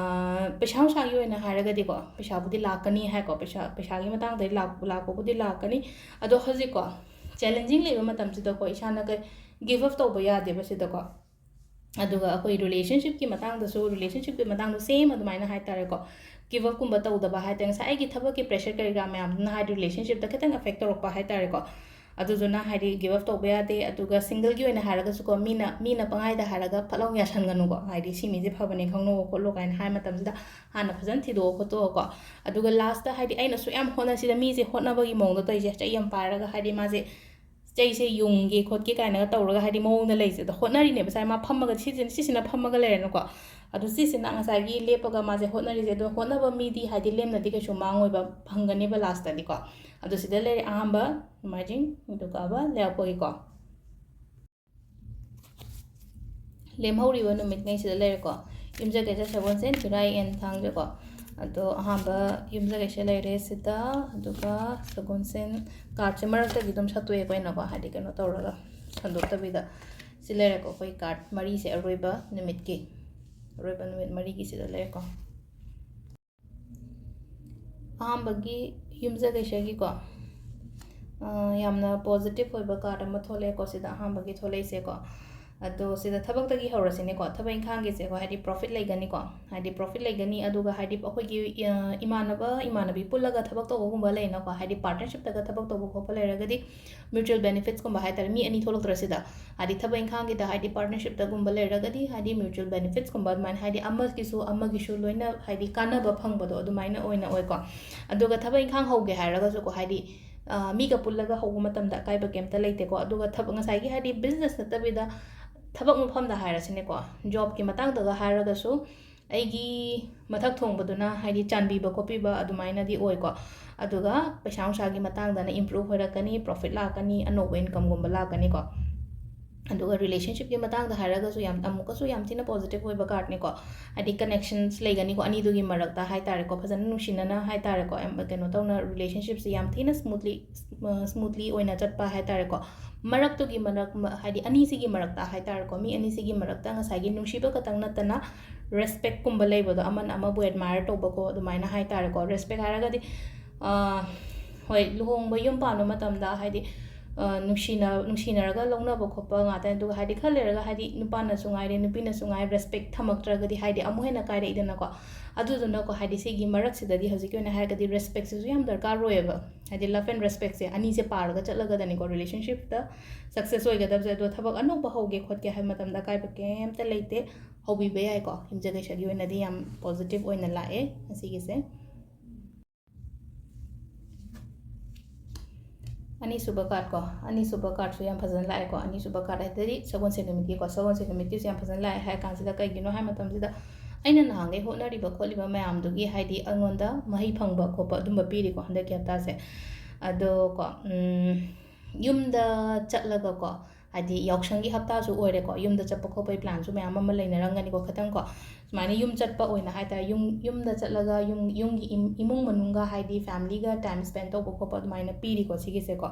ꯄꯩꯁꯥ ꯅꯨꯡꯁꯥꯒꯤ ꯑꯣꯏꯅ ꯍꯥꯏꯔꯒꯗꯤꯀꯣ, ꯄꯩꯁꯥꯕꯨꯗꯤ ꯂꯥꯛꯀꯅꯤ ꯍꯥꯏꯀꯣ, ꯄꯩꯁꯥ ꯄꯩꯁꯥꯒꯤ ꯃꯇꯥꯡꯗ ꯂꯥꯛ ꯂꯥꯛꯄꯕꯨꯗꯤ ꯂꯥꯛꯀꯅꯤ꯫ ꯑꯗꯣ ꯍꯧꯖꯤꯛꯀꯣ, ꯆꯦꯂꯦꯟꯖꯤꯡ ꯂꯩꯕ ꯃꯇꯝꯁꯤꯗꯀꯣ, ꯏꯁꯥꯅ ꯀꯩ ꯒꯤꯞ ꯑꯞ ꯇꯧꯕ ꯌꯥꯗꯦꯕ ꯁꯤꯗꯀꯣ꯫ ꯑꯗꯨꯒ ꯑꯩꯈꯣꯏ ꯔꯤꯂꯦꯁꯟꯁꯤꯞꯀꯤ ꯃꯇꯥꯡꯗꯁꯨ, ꯔꯤꯂꯦꯁꯟꯁꯤꯞꯀꯤ ꯃꯇꯥꯡꯗ ꯁꯦꯝ ꯑꯗꯨꯃꯥꯏꯅ ꯍꯥꯏ ꯇꯥꯔꯦꯀꯣ, ꯒꯤꯞ ꯑꯞꯀꯨꯝꯕ ꯇꯧꯗꯕ ꯍꯥꯏ ꯇꯥꯔꯦ꯫ ꯉꯁꯥꯏ ꯑꯩꯒꯤ ꯊꯕꯛꯀꯤ ꯄ꯭ꯔꯦꯁꯔ ꯀꯔꯤ ꯀꯔꯥ ꯃꯌꯥꯝꯗꯨꯅ ꯍꯥꯏꯗꯤ ꯔꯤꯂꯦꯁꯟꯁꯤꯞꯇ ꯈꯤꯇꯪ ꯑꯦꯐꯦꯛ ꯇꯧꯔꯛꯄ ꯍꯥꯏ ꯇꯥꯔꯦꯀꯣ꯫ ꯑꯗꯨꯗꯨꯅ ꯍꯥꯏꯗꯤ ꯒꯤꯞ ꯑꯞ ꯇꯧꯕ ꯌꯥꯗꯦ꯫ ꯑꯗꯨꯒ ꯁꯤꯡꯒꯜꯒꯤ ꯑꯣꯏꯅ ꯍꯥꯏꯔꯒꯁꯨꯀꯣ, ꯃꯤꯅ ꯃꯤꯅ ꯄꯪꯍꯥꯏꯗ ꯍꯥꯏꯔꯒ ꯐꯠ ꯂꯥꯎ ꯌꯥꯁꯟꯒꯅꯨꯀꯣ, ꯍꯥꯏꯗꯤ ꯁꯤ ꯃꯤꯁꯦ ꯐꯕꯅꯦ ꯈꯪꯅꯧ ꯈꯣꯠꯂꯣ ꯀꯥꯏꯅ ꯍꯥꯏ ꯃꯇꯝꯁꯤꯗ ꯍꯥꯟꯅ ꯐꯖꯅ ꯊꯤꯗꯣꯛꯑ ꯈꯣꯠꯇꯣꯛꯑꯀꯣ꯫ ꯑꯗꯨꯒ ꯂꯥꯁꯇ ꯍꯥꯏꯗꯤ ꯑꯩꯅ ꯑꯁꯨꯛ ꯌꯥꯝ ꯍꯣꯠꯅꯁꯤꯗ ꯃꯤꯁꯦ ꯍꯣꯠꯅꯕꯒꯤ ꯃꯑꯣꯡꯗ ꯇꯧꯔꯤꯁꯦ, ꯆꯩ ꯌꯥꯝ ꯄꯥꯏꯔꯒ ꯍꯥꯏꯗꯤ ꯃꯥꯁꯦ ꯆꯩꯁꯦ ꯌꯨꯡꯒꯦ ꯈꯣꯠꯀꯦ ꯀꯥꯏꯅꯒ ꯇꯧꯔꯒ ꯍꯥꯏꯗꯤ ꯃꯑꯣꯡꯗ ꯂꯩꯁꯦ꯫ ꯑꯗꯣ ꯍꯣꯠꯅꯔꯤꯅꯦꯕ ꯁꯥꯏ ꯃꯥ ꯐꯝꯃꯒ, ꯁꯤꯁꯤꯅ ꯁꯤꯁꯤꯅ ꯐꯝꯃꯒ ꯂꯩꯔꯦꯅꯀꯣ꯫ ꯑꯗꯣ ꯁꯤꯁꯤꯅ ꯉꯁꯥꯏꯒꯤ ꯂꯦꯞꯄꯒ ꯃꯥꯁꯦ ꯍꯣꯠꯅꯔꯤꯁꯦ꯫ ꯑꯗꯣ ꯍꯣꯠꯅꯕ ꯃꯤꯗꯤ ꯍꯥꯏꯗꯤ ꯂꯦꯝꯅꯗꯤ ꯀꯩꯁꯨ ꯃꯥꯡꯉꯣꯏꯕ, ꯐꯪꯒꯅꯦꯕ ꯂꯥꯁꯇꯗꯤꯀꯣ꯫ ꯑꯗꯣ ꯁꯤꯗ ꯂꯩꯔꯦ ꯑꯍꯥꯟꯕ ꯅꯣꯡꯃꯥꯏꯖꯤꯡ, ꯑꯗꯨꯒ ꯂꯩꯕꯥꯛꯄꯣꯛꯏꯀꯣ꯫ ꯂꯦꯝꯍꯧꯔꯤꯕ ꯅꯨꯃꯤꯠꯉꯩꯁꯤꯗ ꯂꯩꯔꯦꯀꯣ, ꯌꯨꯝꯖꯀꯩꯁ, ꯁꯒꯣꯜꯁꯦꯟ, ꯏꯔꯥꯏ, ꯑꯦꯟ, ꯊꯥꯡꯖꯀꯣ꯫ ꯑꯗꯣ ꯑꯍꯥꯟꯕ ꯌꯨꯝꯖꯀꯩꯁ ꯂꯩꯔꯦ ꯁꯤꯗ, ꯑꯗꯨꯒ ꯁꯒꯣꯜꯁꯦꯟ ꯀꯥꯔꯠꯁꯦ ꯃꯔꯛꯇꯒꯤ ꯑꯗꯨꯝ ꯁꯠꯇꯣꯛꯑꯦꯀꯣ ꯑꯩꯅꯀꯣ, ꯍꯥꯏꯗꯤ ꯀꯩꯅꯣ ꯇꯧꯔꯒ ꯁꯟꯗꯣꯛꯇꯕꯤꯗ꯫ ꯁꯤ ꯂꯩꯔꯦꯀꯣ, ꯑꯩꯈꯣꯏ ꯀꯥꯔꯠ ꯃꯔꯤꯁꯦ ꯑꯔꯣꯏꯕ ꯅꯨꯃꯤꯠꯀꯤ, ꯑꯔꯣꯏꯕ ꯅꯨꯃꯤꯠ ꯃꯔꯤꯒꯤꯁꯤꯗ ꯂꯩꯔꯦꯀꯣ꯫ ꯑꯍꯥꯟꯕꯒꯤ ꯌꯨꯝꯖꯀꯩꯁꯒꯤꯀꯣ, ꯑ, ꯌꯥꯝꯅ positive ꯑꯣꯏꯕ card ꯑꯃ ꯊꯣꯛꯂꯛꯑꯦꯀꯣ, ꯁꯤꯗ ꯑꯍꯥꯟꯕꯒꯤ ꯊꯣꯛꯂꯛꯏꯁꯦꯀꯣ꯫ ꯑꯗꯣ ꯁꯤꯗ ꯊꯕꯛꯇꯒꯤ ꯍꯧꯔꯁꯤꯅꯦꯀꯣ꯫ ꯊꯕꯛ ꯏꯪꯈꯥꯡꯒꯤꯁꯦꯀꯣ, ꯍꯥꯏꯗꯤ profit ꯂꯩꯒꯅꯤꯀꯣ, ꯍꯥꯏꯗꯤ profit ꯂꯩꯒꯅꯤ꯫ ꯑꯗꯨꯒ ꯍꯥꯏꯗꯤ ꯑꯩꯈꯣꯏꯒꯤ, ꯑ, ꯏꯃꯥꯟꯅꯕ ꯏꯃꯥꯟꯅꯕꯤ ꯄꯨꯜꯂꯒ ꯊꯕꯛ ꯇꯧꯕꯒꯨꯝꯕ ꯂꯩꯅꯀꯣ, ꯍꯥꯏꯗꯤ partnershipꯇꯒ ꯊꯕꯛ ꯇꯧꯕ ꯈꯣꯠꯄ ꯂꯩꯔꯒꯗꯤ mutual benefitsꯀꯨꯝꯕ ꯍꯥꯏꯇꯥꯔꯦ, ꯃꯤ ꯑꯅꯤ ꯊꯣꯛꯂꯛꯇ꯭ꯔꯥ ꯁꯤꯗ? ꯍꯥꯏꯗꯤ ꯊꯕꯛ ꯏꯪꯈꯥꯡꯒꯤꯗ ꯍꯥꯏꯗꯤ partnershipꯇꯒꯨꯝꯕ ꯂꯩꯔꯒꯗꯤ ꯍꯥꯏꯗꯤ mutual benefitsꯀꯨꯝꯕ ꯑꯗꯨꯃꯥꯏꯅ ꯍꯥꯏꯗꯤ ꯑꯃꯒꯤꯁꯨ ꯑꯃꯒꯤꯁꯨ ꯂꯣꯏꯅ ꯍꯥꯏꯗꯤ ꯀꯥꯟꯅꯕ ꯐꯪꯕꯗꯣ ꯑꯗꯨꯃꯥꯏꯅ ꯑꯣꯏꯅ ꯑꯣꯏꯀꯣ꯫ ꯑꯗꯨꯒ ꯊꯕꯛ ꯏꯪꯈꯥꯡ ꯍꯧꯒꯦ ꯍꯥꯏꯔꯒꯁꯨꯀꯣ, ꯍꯥꯏꯗꯤ, ꯑ, ꯃꯤꯒ ꯄꯨꯜꯂꯒ ꯍꯧꯕ ꯃꯇꯝꯗ ꯑꯀꯥꯏꯕ ꯀꯩꯝꯇ ꯂꯩꯇꯦꯀꯣ꯫ ꯑꯗꯨꯒ ꯊꯕꯛ, ꯉꯁꯥꯏꯒꯤ ꯍꯥꯏꯗꯤ business ꯅꯠꯇꯕꯤꯗ ꯊꯕꯛ ꯃꯐꯝꯗ ꯍꯥꯏꯔꯁꯤꯅꯦꯀꯣ, jobꯀꯤ ꯃꯇꯥꯡꯗꯒ ꯍꯥꯏꯔꯒꯁꯨ ꯑꯩꯒꯤ ꯃꯊꯛ ꯊꯣꯡꯕꯗꯨꯅ ꯍꯥꯏꯗꯤ ꯆꯥꯟꯕꯤꯕ ꯈꯣꯠꯄꯤꯕ ꯑꯗꯨꯃꯥꯏꯅꯗꯤ ꯑꯣꯏꯀꯣ꯫ ꯑꯗꯨꯒ ꯄꯩꯁꯥ ꯅꯨꯡꯁꯥꯒꯤ ꯃꯇꯥꯡꯗꯅ improve ꯑꯣꯏꯔꯛꯀꯅꯤ, profit ꯂꯥꯛꯀꯅꯤ, ꯑꯅꯧꯕ incomeꯒꯨꯝꯕ ꯂꯥꯛꯀꯅꯤꯀꯣ꯫ ꯑꯗꯨꯒ relationshipꯀꯤ ꯃꯇꯥꯡꯗ ꯍꯥꯏꯔꯒꯁꯨ ꯌꯥꯝ, ꯑꯃꯨꯛꯀꯁꯨ ꯌꯥꯝ ꯊꯤꯅ positive ꯑꯣꯏꯕ cardꯅꯤꯀꯣ꯫ ꯍꯥꯏꯗꯤ connections ꯂꯩꯒꯅꯤꯀꯣ ꯑꯅꯤꯗꯨꯒꯤ ꯃꯔꯛꯇ ꯍꯥꯏꯇꯥꯔꯦꯀꯣ, ꯐꯖꯅ ꯅꯨꯡꯁꯤꯅꯅ ꯍꯥꯏꯇꯥꯔꯦꯀꯣ, ꯌꯥꯝ ꯀꯩꯅꯣ ꯇꯧꯅ relationshipꯁꯦ ꯌꯥꯝ ꯊꯤꯅ smoothly, ꯑ, smoothly ꯑꯣꯏꯅ ꯆꯠꯄ ꯍꯥꯏꯇꯥꯔꯦꯀꯣ꯫ ꯃꯔꯛꯇꯨꯒꯤ ꯃꯔꯛ, ꯃ-, ꯍꯥꯏꯗꯤ ꯑꯅꯤꯁꯤꯒꯤ ꯃꯔꯛꯇ ꯍꯥꯏꯇꯥꯔꯦꯀꯣ, ꯃꯤ ꯑꯅꯤꯁꯤꯒꯤ ꯃꯔꯛꯇ ꯉꯁꯥꯏꯒꯤ ꯅꯨꯡꯁꯤꯕ ꯈꯛꯇꯪ ꯅꯠꯇꯅ respectꯀꯨꯝꯕ ꯂꯩꯕꯗꯣ, ꯑꯃꯅ ꯑꯃꯕꯨ admire ꯇꯧꯕꯀꯣ, ꯑꯗꯨꯃꯥꯏꯅ ꯍꯥꯏꯇꯥꯔꯦꯀꯣ꯫ Respect ꯍꯥꯏꯔꯒꯗꯤ, ꯑ, ꯍꯣꯏ, ꯂꯨꯍꯣꯡꯕ ꯌꯨꯝ ꯄꯥꯟꯕ ꯃꯇꯝꯗ ꯍꯥꯏꯗꯤ, ꯑ, ꯅꯨꯡꯁꯤꯅ-, ꯅꯨꯡꯁꯤꯅꯔꯒ ꯂꯧꯅꯕ ꯈꯣꯠꯄ ꯉꯥꯛꯇꯅꯤ꯫ ꯑꯗꯨꯒ ꯍꯥꯏꯗꯤ ꯈꯔ ꯂꯩꯔꯒ ꯍꯥꯏꯗꯤ ꯅꯨꯄꯥꯅꯁꯨ ꯉꯥꯏꯔꯦ, ꯅꯨꯄꯤꯅꯁꯨ ꯉꯥꯏꯔꯦ, respect ꯊꯝꯃꯛꯇ꯭ꯔꯒꯗꯤ ꯍꯥꯏꯗꯤ ꯑꯃꯨꯛ ꯍꯦꯟꯅ ꯀꯥꯏꯔꯛꯏꯗꯅꯀꯣ꯫ ꯑꯗꯨꯗꯨꯅꯀꯣ, ꯍꯥꯏꯗꯤ ꯁꯤꯒꯤ ꯃꯔꯛꯁꯤꯗꯗꯤ ꯍꯧꯖꯤꯛꯀꯤ ꯑꯣꯏꯅ ꯍꯥꯏꯔꯒꯗꯤ respectꯁꯤꯁꯨ ꯌꯥꯝ ꯗꯔꯀꯥꯔ ꯑꯣꯏꯌꯦꯕ꯫ ꯍꯥꯏꯗꯤ love and respectꯁꯦ ꯑꯅꯤꯁꯦ ꯄꯥꯔꯒ ꯆꯠꯂꯒꯗꯅꯤꯀꯣ relationshipꯇ success ꯑꯣꯏꯒꯗꯕꯁꯦ꯫ ꯑꯗꯣ ꯊꯕꯛ ꯑꯅꯧꯕ ꯍꯧꯒꯦ ꯈꯣꯠꯀꯦ ꯍꯥꯏꯕ ꯃꯇꯝꯗ ꯑꯀꯥꯏꯕ ꯀꯩꯝꯇ ꯂꯩꯇꯦ, ꯍꯧꯕꯤꯕ ꯌꯥꯏꯀꯣ꯫ ꯌꯨꯝꯖꯀꯩꯁꯒꯤ ꯑꯣꯏꯅꯗꯤ ꯌꯥꯝ positive ꯑꯣꯏꯅ ꯂꯥꯛꯑꯦ ꯉꯁꯤꯒꯤꯁꯦ꯫ ꯑꯅꯤꯁꯨꯕ card ꯀꯣ, ꯑꯅꯤꯁꯨꯕ cardꯁꯨ ꯌꯥꯝ ꯐꯖꯅ ꯂꯥꯛꯑꯦꯀꯣ꯫ ꯑꯅꯤꯁꯨꯕ card ꯍꯥꯏꯗꯤ ꯁꯒꯣꯜꯁꯦꯟ ꯅꯨꯃꯤꯠꯀꯤꯀꯣ, ꯁꯒꯣꯜꯁꯦꯟ ꯅꯨꯃꯤꯠꯀꯤꯁꯨ ꯌꯥꯝ ꯐꯖꯅ ꯂꯥꯛꯑꯦ꯫ ꯍꯥꯏ ꯀꯥꯟꯁꯤꯗ ꯀꯩꯒꯤꯅꯣ ꯍꯥꯏ ꯃꯇꯝꯁꯤꯗ ꯑꯩꯅ ꯅꯍꯥꯟꯈꯩ ꯍꯣꯠꯅꯔꯤꯕ ꯈꯣꯠꯂꯤꯕ ꯃꯌꯥꯝꯗꯨꯒꯤ ꯍꯥꯏꯗꯤ ꯑꯩꯉꯣꯟꯗ ꯃꯍꯩ ꯐꯪꯕ ꯈꯣꯠꯄ ꯑꯗꯨꯝꯕ ꯄꯤꯔꯤꯀꯣ ꯍꯟꯗꯛꯀꯤ ꯍꯞꯇꯥꯁꯦ꯫ ꯑꯗꯣ ꯀꯣ, ꯎꯝ, ꯌꯨꯝꯗ ꯆꯠꯂꯒꯀꯣ, ꯍꯥꯏꯗꯤ ꯌꯥꯎꯁꯪꯒꯤ ꯍꯞꯇꯥꯁꯨ ꯑꯣꯏꯔꯦꯀꯣ, ꯌꯨꯝꯗ ꯆꯠꯄ ꯈꯣꯠꯄꯒꯤ planꯁꯨ ꯃꯌꯥꯝ ꯑꯃ ꯂꯩꯅꯔꯝꯒꯅꯤꯀꯣ꯫ ꯈꯤꯇꯪ ꯀꯣ, ꯁꯨꯃꯥꯏꯅ ꯌꯨꯝ ꯆꯠꯄ ꯑꯣꯏꯅ ꯍꯥꯏꯇꯥꯔꯦ, ꯌꯨꯝ, ꯌꯨꯝꯗ ꯆꯠꯂꯒ ꯌꯨꯝ, ꯌꯨꯝꯒꯤ ꯏꯝ-, ꯏꯃꯨꯡ ꯃꯅꯨꯡꯒ ꯍꯥꯏꯗꯤ familyꯒ time spend ꯇꯧꯕ ꯈꯣꯠꯄ ꯑꯗꯨꯃꯥꯏꯅ ꯄꯤꯔꯤꯀꯣ ꯁꯤꯒꯤꯁꯦꯀꯣ꯫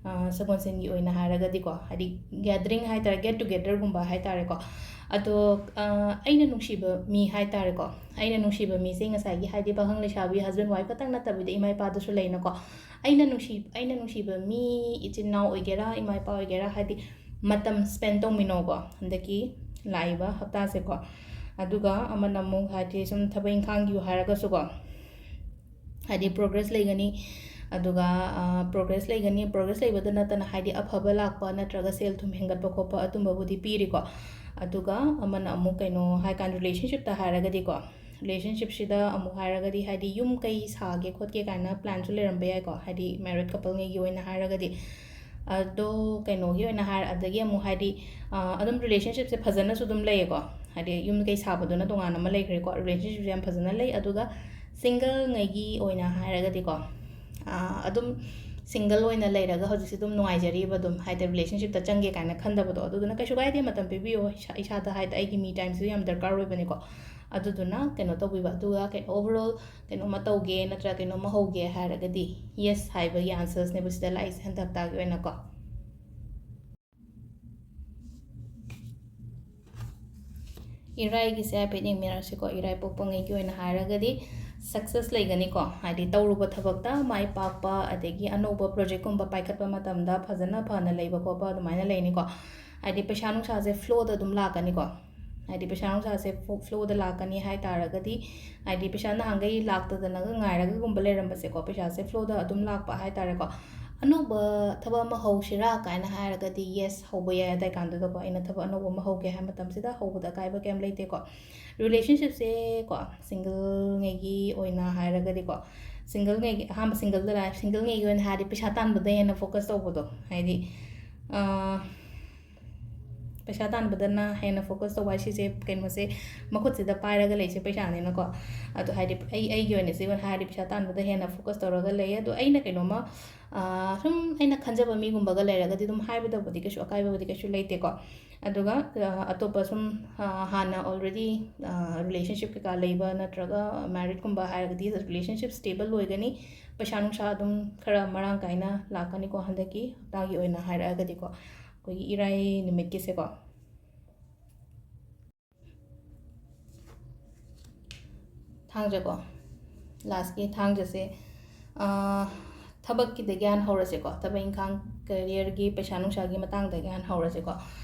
ꯑ, ꯁꯒꯣꯜꯁꯦꯟꯒꯤ ꯑꯣꯏꯅ ꯍꯥꯏꯔꯒꯗꯤꯀꯣ, ꯍꯥꯏꯗꯤ gathering ꯍꯥꯏꯇꯥꯔꯦ, get togetherꯒꯨꯝꯕ ꯍꯥꯏꯇꯥꯔꯦꯀꯣ꯫ ꯑꯗꯣ, ꯑ, ꯑꯩꯅ ꯅꯨꯡꯁꯤꯕ ꯃꯤ ꯍꯥꯏꯇꯥꯔꯦꯀꯣ, ꯑꯩꯅ ꯅꯨꯡꯁꯤꯕ ꯃꯤꯁꯦ ꯉꯁꯥꯏꯒꯤ ꯍꯥꯏꯗꯤ ꯄꯥꯈꯪ ꯂꯩꯁꯥꯕꯤ, husband wife ꯈꯛꯇꯪ ꯅꯠꯇꯕꯤꯗ ꯏꯃꯥ ꯏꯄꯥꯗꯁꯨ ꯂꯩꯅꯀꯣ꯫ ꯑꯩꯅ ꯅꯨꯡꯁꯤ ꯑꯩꯅ ꯅꯨꯡꯁꯤꯕ ꯃꯤ, ꯏꯆꯤꯟ ꯏꯅꯥꯎ ꯑꯣꯏꯒꯦꯔꯥ, ꯏꯃꯥ ꯏꯄꯥ ꯑꯣꯏꯒꯦꯔꯥ, ꯍꯥꯏꯗꯤ ꯃꯇꯝ ꯁ꯭ꯄꯦꯟ ꯇꯧꯃꯤꯟꯅꯧꯀꯣ ꯍꯟꯗꯛꯀꯤ ꯂꯥꯛꯏꯕ ꯍꯞꯇꯥꯁꯦꯀꯣ꯫ ꯑꯗꯨꯒ ꯑꯃꯅ ꯑꯃꯨꯛ ꯍꯥꯏꯗꯤ ꯁꯨꯝ ꯊꯕꯛ ꯏꯪꯈꯥꯡꯒꯤ ꯍꯥꯏꯔꯒꯁꯨꯀꯣ, ꯍꯥꯏꯗꯤ ꯄ꯭ꯔꯣꯒ꯭ꯔꯦꯁ ꯂꯩꯒꯅꯤ꯫ ꯑꯗꯨꯒ ꯄ꯭ꯔꯣꯒ꯭ꯔꯦꯁ ꯂꯩꯒꯅꯤ, ꯄ꯭ꯔꯣꯒ꯭ꯔꯦꯁ ꯂꯩꯕꯗ ꯅꯠꯇꯅ ꯍꯥꯏꯗꯤ ꯑꯐꯕ ꯂꯥꯛꯄ ꯅꯠꯇ꯭ꯔꯒ ꯁꯦꯜ ꯊꯨꯝ ꯍꯦꯟꯒꯠꯄ ꯈꯣꯠꯄ ꯑꯗꯨꯝꯕꯕꯨꯗꯤ ꯄꯤꯔꯤꯀꯣ꯫ ꯑꯗꯨꯒ ꯑꯃꯅ ꯑꯃꯨꯛ ꯀꯩꯅꯣ ꯍꯥꯏꯀꯥꯟꯗ ꯔꯤꯂꯦꯁꯟꯁꯤꯞꯇ ꯍꯥꯏꯔꯒꯗꯤꯀꯣ, ꯔꯤꯂꯦꯁꯟꯁꯤꯞꯁꯤꯗ ꯑꯃꯨꯛ ꯍꯥꯏꯔꯒꯗꯤ ꯍꯥꯏꯗꯤ ꯌꯨꯝ ꯀꯩ ꯁꯥꯒꯦ ꯈꯣꯠꯀꯦ ꯀꯥꯏꯅ ꯄ꯭ꯂꯥꯟꯁꯨ ꯂꯩꯔꯝꯕ ꯌꯥꯏꯀꯣ, ꯍꯥꯏꯗꯤ ꯃꯦꯔꯤꯠ ꯀꯄꯜꯉꯩꯒꯤ ꯑꯣꯏꯅ ꯍꯥꯏꯔꯒꯗꯤ꯫ ꯑꯗꯣ ꯀꯩꯅꯣꯒꯤ ꯑꯣꯏꯅ ꯍꯥꯏꯔ ꯑꯗꯒꯤ ꯑꯃꯨꯛ ꯍꯥꯏꯗꯤ ꯑꯗꯨꯝ ꯔꯤꯂꯦꯁꯟꯁꯤꯞꯁꯦ ꯐꯖꯅꯁꯨ ꯑꯗꯨꯝ ꯂꯩꯌꯦꯀꯣ꯫ ꯍꯥꯏꯗꯤ ꯌꯨꯝ ꯀꯩ ꯁꯥꯕꯗꯨꯅ ꯇꯣꯉꯥꯟꯅ ꯑꯃ ꯂꯩꯈ꯭ꯔꯦꯀꯣ, ꯔꯤꯂꯦꯁꯟꯁꯤꯞꯁꯦ ꯌꯥꯝ ꯐꯖꯅ ꯂꯩ꯫ ꯑꯗꯨꯒ ꯁꯤꯡꯒꯜꯉꯩꯒꯤ ꯑꯣꯏꯅ ꯍꯥꯏꯔꯒꯗꯤꯀꯣ, ꯑꯗꯨꯝ ꯁꯤꯡꯒꯜ ꯑꯣꯏꯅ ꯂꯩꯔꯒ ꯍꯧꯖꯤꯛꯁꯦ ꯑꯗꯨꯝ ꯅꯨꯡꯉꯥꯏꯖꯔꯤꯕ, ꯑꯗꯨꯝ ꯍꯥꯏꯗꯤ ꯔꯤꯂꯦꯁꯟꯁꯤꯞꯇ ꯆꯪꯒꯦ ꯀꯥꯏꯅ ꯈꯟꯗꯕꯗꯣ, ꯑꯗꯨꯗꯨꯅ ꯀꯩꯁꯨ ꯀꯥꯏꯗꯦ, ꯃꯇꯝ ꯄꯤꯕꯤꯌꯣ꯫ ꯏꯁꯥ ꯏꯁꯥꯗ ꯍꯥꯏꯗꯤ ꯑꯩꯒꯤ ꯃꯤ ꯇꯥꯏꯝꯁꯨ ꯌꯥꯝ ꯗꯔꯀꯥꯔ ꯑꯣꯏꯕꯅꯤꯀꯣ꯫ ꯑꯗꯨꯗꯨꯅ ꯀꯩꯅꯣ ꯇꯧꯕꯤꯕ꯫ ꯑꯗꯨꯒ ꯀꯩꯅꯣ ꯑꯣꯚꯔ ꯑꯣꯜ ꯀꯩꯅꯣꯝꯃ ꯇꯧꯒꯦ ꯅꯠꯇ꯭ꯔꯒ ꯀꯩꯅꯣꯝꯃ ꯍꯧꯒꯦ ꯍꯥꯏꯔꯒꯗꯤ ꯌꯦꯁ ꯍꯥꯏꯕꯒꯤ ꯑꯟꯁꯔꯁꯅꯦꯕ ꯁꯤꯗ ꯂꯥꯛꯏꯁꯦ ꯍꯟꯗꯛ ꯍꯞꯇꯥꯒꯤ ꯑꯣꯏꯅꯀꯣ꯫ ꯏꯔꯥꯏꯒꯤꯁꯦ ꯍꯥꯏꯐꯦꯠ ꯌꯦꯡꯃꯤꯟꯅꯔꯁꯤꯀꯣ꯫ ꯏꯔꯥꯏ ꯄꯣꯛꯄꯉꯩꯒꯤ ꯑꯣꯏꯅ ꯍꯥꯏꯔꯒꯗꯤ ꯁꯛꯁꯦꯁ ꯂꯩꯒꯅꯤꯀꯣ, ꯍꯥꯏꯗꯤ ꯇꯧꯔꯨꯕ ꯊꯕꯛꯇ ꯃꯥꯏ ꯄꯥꯛꯄ, ꯑꯗꯒꯤ ꯑꯅꯧꯕ ꯄ꯭ꯔꯣꯖꯦꯛꯀꯨꯝꯕ ꯄꯥꯏꯈꯠꯄ ꯃꯇꯝꯗ ꯐꯖꯅ ꯐꯅ ꯂꯩꯕ ꯈꯣꯠꯄ ꯑꯗꯨꯃꯥꯏꯅ ꯂꯩꯅꯤꯀꯣ꯫ ꯍꯥꯏꯗꯤ ꯄꯩꯁꯥ ꯅꯨꯡꯁꯥꯁꯦ ꯐ꯭ꯂꯣꯗ ꯑꯗꯨꯝ ꯂꯥꯛꯀꯅꯤꯀꯣ꯫ ꯍꯥꯏꯗꯤ ꯄꯩꯁꯥ ꯅꯨꯡꯁꯥꯁꯦ ꯐ꯭ꯂꯣꯗ ꯂꯥꯛꯀꯅꯤ ꯍꯥꯏ ꯇꯥꯔꯒꯗꯤ, ꯍꯥꯏꯗꯤ ꯄꯩꯁꯥ ꯅꯍꯥꯟꯈꯩ ꯂꯥꯛꯇꯗꯅꯒ ꯉꯥꯏꯔꯒꯒꯨꯝꯕ ꯂꯩꯔꯝꯕꯁꯦꯀꯣ, ꯄꯩꯁꯥꯁꯦ ꯐ꯭ꯂꯣꯗ ꯑꯗꯨꯝ ꯂꯥꯛꯄ ꯍꯥꯏ ꯇꯥꯔꯦꯀꯣ꯫ ꯑꯅꯧꯕ ꯊꯕꯛ ꯑꯃ ꯍꯧꯁꯤꯔꯥ ꯀꯥꯏꯅ ꯍꯥꯏꯔꯒꯗꯤ ꯌꯦꯁ ꯍꯧꯕ ꯌꯥꯏ꯫ ꯑꯗꯥꯏ ꯀꯥꯟꯗꯨꯗꯀꯣ ꯑꯩꯅ ꯊꯕꯛ ꯑꯅꯧꯕ ꯑꯃ ꯍꯧꯒꯦ ꯍꯥꯏ ꯃꯇꯝꯁꯤꯗ ꯍꯧꯕꯗ ꯑꯀꯥꯏꯕ ꯀꯩꯝ ꯂꯩꯇꯦꯀꯣ꯫ ꯔꯤꯂꯦꯁꯟꯁꯤꯞꯁꯦꯀꯣ, ꯁꯤꯡꯒꯜꯉꯩꯒꯤ ꯑꯣꯏꯅ ꯍꯥꯏꯔꯒꯗꯤꯀꯣ, ꯁꯤꯡꯒꯜꯉꯩꯒꯤ ꯑꯍꯥꯟꯕ ꯁꯤꯡꯒꯜꯗ ꯂꯥꯛꯑꯦ꯫ ꯁꯤꯡꯒꯜꯉꯩꯒꯤ ꯑꯣꯏꯅ ꯍꯥꯏꯔꯗꯤ ꯄꯩꯁꯥ ꯇꯥꯟꯕꯗ ꯍꯦꯟꯅ ꯐꯣꯀꯁ ꯇꯧꯕꯗꯣ, ꯍꯥꯏꯗꯤ ꯄꯩꯁꯥ ꯇꯥꯟꯕꯗꯅ ꯍꯦꯟꯅ ꯐꯣꯀꯁ ꯇꯧꯕ ꯍꯥꯏꯁꯤꯁꯦ ꯀꯩꯅꯣꯁꯦ, ꯃꯈꯨꯠꯁꯤꯗ ꯄꯥꯏꯔꯒ ꯂꯩꯁꯦ ꯄꯩꯁꯥꯅꯤꯅꯀꯣ꯫ ꯑꯗꯣ ꯍꯥꯏꯗꯤ ꯑꯩ ꯑꯩꯒꯤ ꯑꯣꯏꯅ ꯁꯤ ꯍꯥꯏꯔꯗꯤ ꯄꯩꯁꯥ ꯇꯥꯟꯕꯗ ꯍꯦꯟꯅ ꯐꯣꯀꯁ ꯇꯧꯔꯒ ꯂꯩ꯫ ꯑꯗꯣ ꯑꯩꯅ ꯀꯩꯅꯣꯝꯃ ꯁꯨꯝ ꯑꯩꯅ ꯈꯟꯖꯕ ꯃꯤꯒꯨꯝꯕꯒ ꯂꯩꯔꯒꯗꯤ ꯑꯗꯨꯝ ꯍꯥꯏꯕꯗꯕꯨꯗꯤ ꯀꯩꯁꯨ ꯑꯀꯥꯏꯕꯕꯨꯗꯤ ꯀꯩꯁꯨ ꯂꯩꯇꯦꯀꯣ꯫ ꯑꯗꯨꯒ ꯑꯇꯣꯞꯄ ꯁꯨꯝ ꯍꯥꯟꯅ ꯑꯣꯜꯔꯦꯗꯤ ꯔꯤꯂꯦꯁꯟꯁꯤꯞ ꯀꯩꯀꯥ ꯂꯩꯕ ꯅꯠꯇ꯭ꯔꯒ ꯃꯦꯔꯤꯠꯀꯨꯝꯕ ꯍꯥꯏꯔꯒꯗꯤ ꯔꯤꯂꯦꯁꯟꯁꯤꯞ ꯁ꯭ꯇꯦꯕꯜ ꯑꯣꯏꯒꯅꯤ꯫ ꯄꯩꯁꯥ ꯅꯨꯡꯁꯥ ꯑꯗꯨꯝ ꯈꯔ ꯃꯔꯥꯡ ꯀꯥꯏꯅ ꯂꯥꯛꯀꯅꯤꯀꯣ ꯍꯟꯗꯛꯀꯤ ꯍꯞꯇꯥꯒꯤ ꯑꯣꯏꯅ ꯍꯥꯏꯔꯛꯑꯒꯗꯤꯀꯣ꯫ ꯑꯩꯈꯣꯏꯒꯤ ꯏꯔꯥꯏ ꯅꯨꯃꯤꯠꯀꯤꯁꯦꯀꯣ꯫ ꯊꯥꯡꯖꯀꯣ, ꯂꯥꯁꯀꯤ ꯊꯥꯡꯖꯁꯦ꯫ ꯊꯕꯛꯀꯤꯗꯒꯤ ꯍꯥꯟꯅ ꯍꯧꯔꯁꯦꯀꯣ, ꯊꯕꯛ ꯏꯪꯈꯥꯡ, careerꯒꯤ, ꯄꯩꯁꯥ ꯅꯨꯡꯁꯥꯒꯤ ꯃꯇꯥꯡꯗꯒꯤ ꯍꯥꯟꯅ ꯍꯧꯔꯁꯦꯀꯣ꯫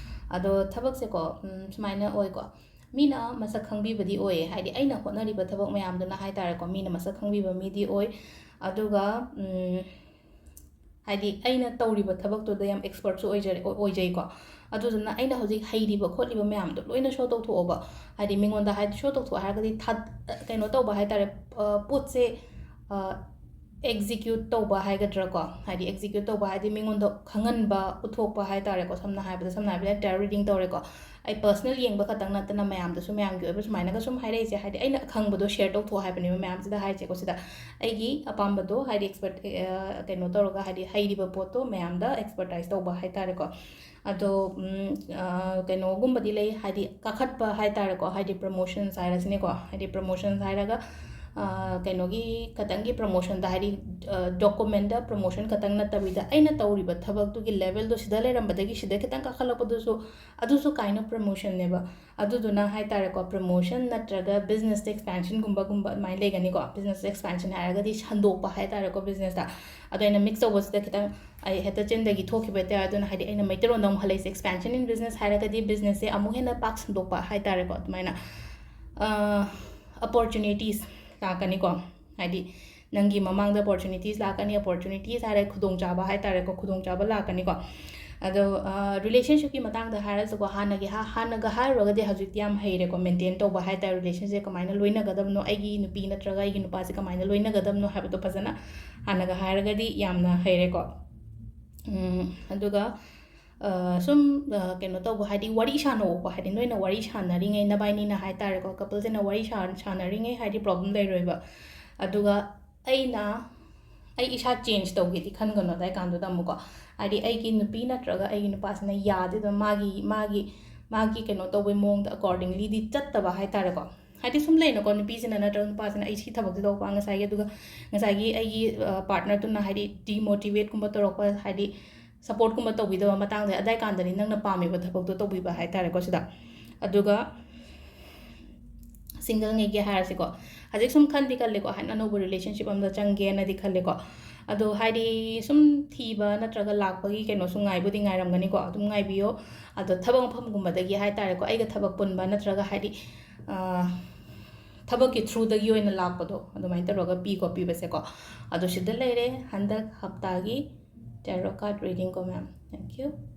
ꯑꯗꯣ ꯊꯕꯛꯁꯦꯀꯣ, ꯎꯝ, ꯁꯨꯃꯥꯏꯅ ꯑꯣꯏꯀꯣ, ꯃꯤꯅ ꯃꯁꯛ ꯈꯪꯕꯤꯕꯗꯤ ꯑꯣꯏꯌꯦ, ꯍꯥꯏꯗꯤ ꯑꯩꯅ ꯍꯣꯠꯅꯔꯤꯕ ꯊꯕꯛ ꯃꯌꯥꯝꯗꯨꯅ ꯍꯥꯏ ꯇꯥꯔꯦꯀꯣ, ꯃꯤꯅ ꯃꯁꯛ ꯈꯪꯕꯤꯕ ꯃꯤꯗꯤ ꯑꯣꯏ꯫ ꯑꯗꯨꯒ, ꯎꯝ, ꯍꯥꯏꯗꯤ ꯑꯩꯅ ꯇꯧꯔꯤꯕ ꯊꯕꯛꯇꯨꯗ ꯌꯥꯝ expertꯁꯨ ꯑꯣꯏꯖꯔꯦ-, ꯑꯣꯏ-, ꯑꯣꯏꯖꯩꯀꯣ꯫ ꯑꯗꯨꯗꯨꯅ ꯑꯩꯅ ꯍꯧꯖꯤꯛ ꯍꯩꯔꯤꯕ ꯈꯣꯠꯂꯤꯕ ꯃꯌꯥꯝꯗꯣ ꯂꯣꯏꯅ show ꯇꯧꯊꯣꯛꯑꯣꯕ꯫ ꯍꯥꯏꯗꯤ ꯃꯤꯉꯣꯟꯗ ꯍꯥꯏ-, show ꯇꯧꯊꯣꯛꯑꯣ ꯍꯥꯏꯔꯒꯗꯤ ꯊꯥ-, ꯀꯩꯅꯣ ꯇꯧꯕ ꯍꯥꯏ ꯇꯥꯔꯦ, ꯑ, ꯄꯣꯠꯁꯦ, ꯑ, execute ꯇꯧꯕ ꯍꯥꯏꯒꯗ꯭ꯔꯥꯀꯣ, ꯍꯥꯏꯗꯤ execute ꯇꯧꯕ ꯍꯥꯏꯗꯤ ꯃꯤꯉꯣꯟꯗ ꯈꯪꯍꯟꯕ, ꯎꯠꯊꯣꯛꯄ ꯍꯥꯏ ꯇꯥꯔꯦꯀꯣ꯫ ꯁꯝꯅ ꯍꯥꯏꯔꯕꯗ, ꯁꯝꯅ ꯍꯥꯏꯔꯕꯗ tarot reading ꯇꯧꯔꯦꯀꯣ, ꯑꯩ personal ꯌꯦꯡꯕ ꯈꯛꯇꯪ ꯅꯠꯇꯅ ꯃꯌꯥꯝꯗꯁꯨ, ꯃꯌꯥꯝꯒꯤ ꯑꯣꯏꯕ ꯁꯨꯃꯥꯏꯅꯒ ꯁꯨꯝ ꯍꯥꯏꯔꯛꯏꯁꯦ, ꯍꯥꯏꯗꯤ ꯑꯩꯅ ꯈꯪꯕꯗꯣ share ꯇꯧꯊꯣꯛꯑꯣ ꯍꯥꯏꯕꯅꯦꯕ ꯃꯌꯥꯝꯁꯤꯗ ꯍꯥꯏꯁꯦꯀꯣ꯫ ꯁꯤꯗ ꯑꯩꯒꯤ ꯑꯄꯥꯝꯕꯗꯣ, ꯍꯥꯏꯗꯤ expert, ꯑ, ꯀꯩꯅꯣ ꯇꯧꯔꯒ, ꯍꯥꯏꯗꯤ ꯍꯩꯔꯤꯕ ꯄꯣꯠꯇꯣ ꯃꯌꯥꯝꯗ expertise ꯇꯧꯕ ꯍꯥꯏ ꯇꯥꯔꯦꯀꯣ꯫ ꯑꯗꯣ, ꯎꯝ, ꯑ, ꯀꯩꯅꯣꯒꯨꯝꯕꯗꯤ ꯂꯩ, ꯍꯥꯏꯗꯤ ꯀꯥꯈꯠꯄ ꯍꯥꯏ ꯇꯥꯔꯦꯀꯣ, ꯍꯥꯏꯗꯤ promotions ꯍꯥꯏꯔꯁꯤꯅꯦꯀꯣ, ꯍꯥꯏꯗꯤ promotions ꯍꯥꯏꯔꯒ, ꯑ, ꯀꯩꯅꯣꯒꯤ ꯈꯇꯪꯒꯤ promotionꯗ, ꯍꯥꯏꯗꯤ, ꯑ, documentꯗ promotion ꯈꯇꯪ ꯅꯠꯇꯕꯤꯗ, ꯑꯩꯅ ꯇꯧꯔꯤꯕ ꯊꯕꯛꯇꯨꯒꯤ levelꯗꯣ ꯁꯤꯗ ꯂꯩꯔꯝꯕꯗꯒꯤ ꯁꯤꯗ ꯈꯤꯇꯪ ꯀꯥꯈꯠꯂꯛꯄꯗꯨꯁꯨ, ꯑꯗꯨꯁꯨ kind of promotionꯅꯦꯕ꯫ ꯑꯗꯨꯗꯨꯅ ꯍꯥꯏ ꯇꯥꯔꯦꯀꯣ, promotion ꯅꯠꯇ꯭ꯔꯒ businessꯇ expansionꯒꯨꯝꯕꯒꯨꯝꯕ ꯑꯗꯨꯃꯥꯏꯅ ꯂꯩꯒꯅꯤꯀꯣ꯫ Business expansion ꯍꯥꯏꯔꯒꯗꯤ ꯁꯟꯗꯣꯛꯄ ꯍꯥꯏ ꯇꯥꯔꯦꯀꯣ businessꯇ꯫ ꯑꯗꯣ ꯑꯩꯅ mix ꯇꯧꯕꯁꯤꯗ ꯈꯤꯇꯪ ꯑꯩ ꯍꯦꯛꯇ ꯆꯤꯟꯗꯒꯤ ꯊꯣꯛꯈꯤꯕ ꯍꯥꯏꯇꯥꯔꯦ꯫ ꯑꯗꯨꯅ ꯍꯥꯏꯗꯤ ꯑꯩꯅ ꯃꯩꯇꯩꯂꯣꯟꯗ ꯑꯃꯨꯛ ꯍꯜꯂꯛꯏꯁꯦ, expansion in business ꯍꯥꯏꯔꯒꯗꯤ businessꯁꯦ ꯑꯃꯨꯛ ꯍꯦꯟꯅ ꯄꯥꯛ ꯁꯟꯗꯣꯛꯄ ꯍꯥꯏ ꯇꯥꯔꯦꯀꯣ꯫ ꯑꯗꯨꯃꯥꯏꯅ, ꯑ, opportunities ꯂꯥꯛꯀꯅꯤꯀꯣ꯫ ꯍꯥꯏꯗꯤ ꯅꯪꯒꯤ ꯃꯃꯥꯡꯗ opportunities ꯂꯥꯛꯀꯅꯤ, opportunities ꯍꯥꯏꯔꯦ ꯈꯨꯗꯣꯡꯆꯥꯕ ꯍꯥꯏ ꯇꯥꯔꯦꯀꯣ, ꯈꯨꯗꯣꯡꯆꯥꯕ ꯂꯥꯛꯀꯅꯤꯀꯣ꯫ ꯑꯗꯣ, ꯑ, relationshipꯀꯤ ꯃꯇꯥꯡꯗ ꯍꯥꯏꯔꯁꯨꯀꯣ, ꯍꯥꯟꯅꯒꯤ ꯍꯥ-, ꯍꯥꯟꯅꯒ ꯍꯥꯏꯔꯨꯔꯒꯗꯤ ꯍꯧꯖꯤꯛꯇꯤ ꯌꯥꯝ ꯍꯩꯔꯦꯀꯣ, maintain ꯇꯧꯕ ꯍꯥꯏ ꯇꯥꯔꯦ, relationship ꯀꯃꯥꯏꯅ ꯂꯣꯏꯅꯒꯗꯕꯅꯣ, ꯑꯩꯒꯤ ꯅꯨꯄꯤ ꯅꯠꯇ꯭ꯔꯒ ꯑꯩꯒꯤ ꯅꯨꯄꯥꯁꯦ ꯀꯃꯥꯏꯅ ꯂꯣꯏꯅꯒꯗꯕꯅꯣ ꯍꯥꯏꯕꯗꯣ ꯐꯖꯅ ꯍꯥꯟꯅꯒ ꯍꯥꯏꯔꯒꯗꯤ ꯌꯥꯝꯅ ꯍꯩꯔꯦꯀꯣ꯫ ꯎꯝ, ꯑꯗꯨꯒ, ꯑ, ꯁꯨꯝ, ꯑ, ꯀꯩꯅꯣ ꯇꯧꯕ, ꯍꯥꯏꯗꯤ ꯋꯥꯔꯤ ꯁꯥꯟꯅꯧꯀꯣ, ꯍꯥꯏꯗꯤ ꯅꯣꯏꯅ ꯋꯥꯔꯤ ꯁꯥꯟꯅꯔꯤꯉꯩ, ꯅꯕꯥꯏꯅꯤꯅ ꯍꯥꯏ ꯇꯥꯔꯦꯀꯣ, coupleꯁꯤꯅ ꯋꯥꯔꯤ ꯁꯥ-, ꯁꯥꯟꯅꯔꯤꯉꯩ ꯍꯥꯏꯗꯤ problem ꯂꯩꯔꯣꯏꯕ꯫ ꯑꯗꯨꯒ ꯑꯩꯅ, ꯑꯩ ꯏꯁꯥ change ꯇꯧꯒꯦꯗꯤ ꯈꯟꯒꯅꯨ ꯑꯗꯥꯏ ꯀꯥꯟꯗꯨꯗ ꯑꯃꯨꯛꯀꯣ꯫ ꯍꯥꯏꯗꯤ ꯑꯩꯒꯤ ꯅꯨꯄꯤ ꯅꯠꯇ꯭ꯔꯒ ꯑꯩꯒꯤ ꯅꯨꯄꯥꯁꯤꯅ ꯌꯥꯗꯦ, ꯑꯗꯨꯝ ꯃꯥꯒꯤ, ꯃꯥꯒꯤ, ꯃꯥꯒꯤ ꯀꯩꯅꯣ ꯇꯧꯕꯩ ꯃꯑꯣꯡꯗ accordinglyꯗꯤ ꯆꯠꯇꯕ ꯍꯥꯏ ꯇꯥꯔꯦꯀꯣ꯫ ꯍꯥꯏꯗꯤ ꯁꯨꯝ ꯂꯩꯅꯀꯣ, ꯅꯨꯄꯤꯁꯤꯅ ꯅꯠꯇ꯭ꯔꯒ ꯅꯨꯄꯥꯁꯤꯅ ꯑꯩ ꯁꯤ ꯊꯕꯛꯁꯦ ꯇꯧꯕ ꯉꯁꯥꯏꯒꯤ, ꯑꯗꯨꯒ ꯉꯁꯥꯏꯒꯤ ꯑꯩꯒꯤ, ꯑ, partnerꯗꯨꯅ ꯍꯥꯏꯗꯤ demotivateꯀꯨꯝꯕ ꯇꯧꯔꯛꯄ, ꯍꯥꯏꯗꯤ supportꯀꯨꯝꯕ ꯇꯧꯕꯤꯗꯕ ꯃꯇꯥꯡꯗ, ꯑꯗꯥꯏ ꯀꯥꯟꯗꯗꯤ ꯅꯪꯅ ꯄꯥꯝꯃꯤꯕ ꯊꯕꯛꯇꯣ ꯇꯧꯕꯤꯕ ꯍꯥꯏ ꯇꯥꯔꯦꯀꯣ ꯁꯤꯗ꯫ ꯑꯗꯨꯒ singleꯉꯩꯒꯤ ꯍꯥꯏꯔꯁꯤꯀꯣ, ꯍꯧꯖꯤꯛ ꯁꯨꯝ ꯈꯟꯗꯤ ꯈꯜꯂꯦꯀꯣ, ꯍꯥꯏꯅ ꯑꯅꯧꯕ relationship ꯑꯃꯗ ꯆꯪꯒꯦꯅꯗꯤ ꯈꯜꯂꯦꯀꯣ꯫ ꯑꯗꯣ ꯍꯥꯏꯗꯤ ꯁꯨꯝ ꯊꯤꯕ ꯅꯠꯇ꯭ꯔꯒ ꯂꯥꯛꯄꯒꯤ ꯀꯩꯅꯣꯁꯨ ꯉꯥꯏꯕꯨꯗꯤ ꯉꯥꯏꯔꯝꯒꯅꯤꯀꯣ, ꯑꯗꯨꯝ ꯉꯥꯏꯕꯤꯌꯣ꯫ ꯑꯗꯣ ꯊꯕꯛ ꯃꯐꯝꯒꯨꯝꯕꯗꯒꯤ ꯍꯥꯏ ꯇꯥꯔꯦꯀꯣ, ꯑꯩꯒ ꯊꯕꯛ ꯄꯨꯟꯕ ꯅꯠꯇ꯭ꯔꯒ ꯍꯥꯏꯗꯤ, ꯑ, ꯊꯕꯛꯀꯤ through ꯗꯒꯤ ꯑꯣꯏꯅ ꯂꯥꯛꯄꯗꯣ, ꯑꯗꯨꯃꯥꯏꯅ ꯇꯧꯔꯒ ꯄꯤꯀꯣ, ꯄꯤꯕꯁꯦꯀꯣ꯫ ꯑꯗꯣ ꯁꯤꯗ ꯂꯩꯔꯦ ꯍꯟꯗꯛ ꯍꯞꯇꯥꯒꯤ tarot card reading ꯀꯣ, ma'am꯫ Thank you꯫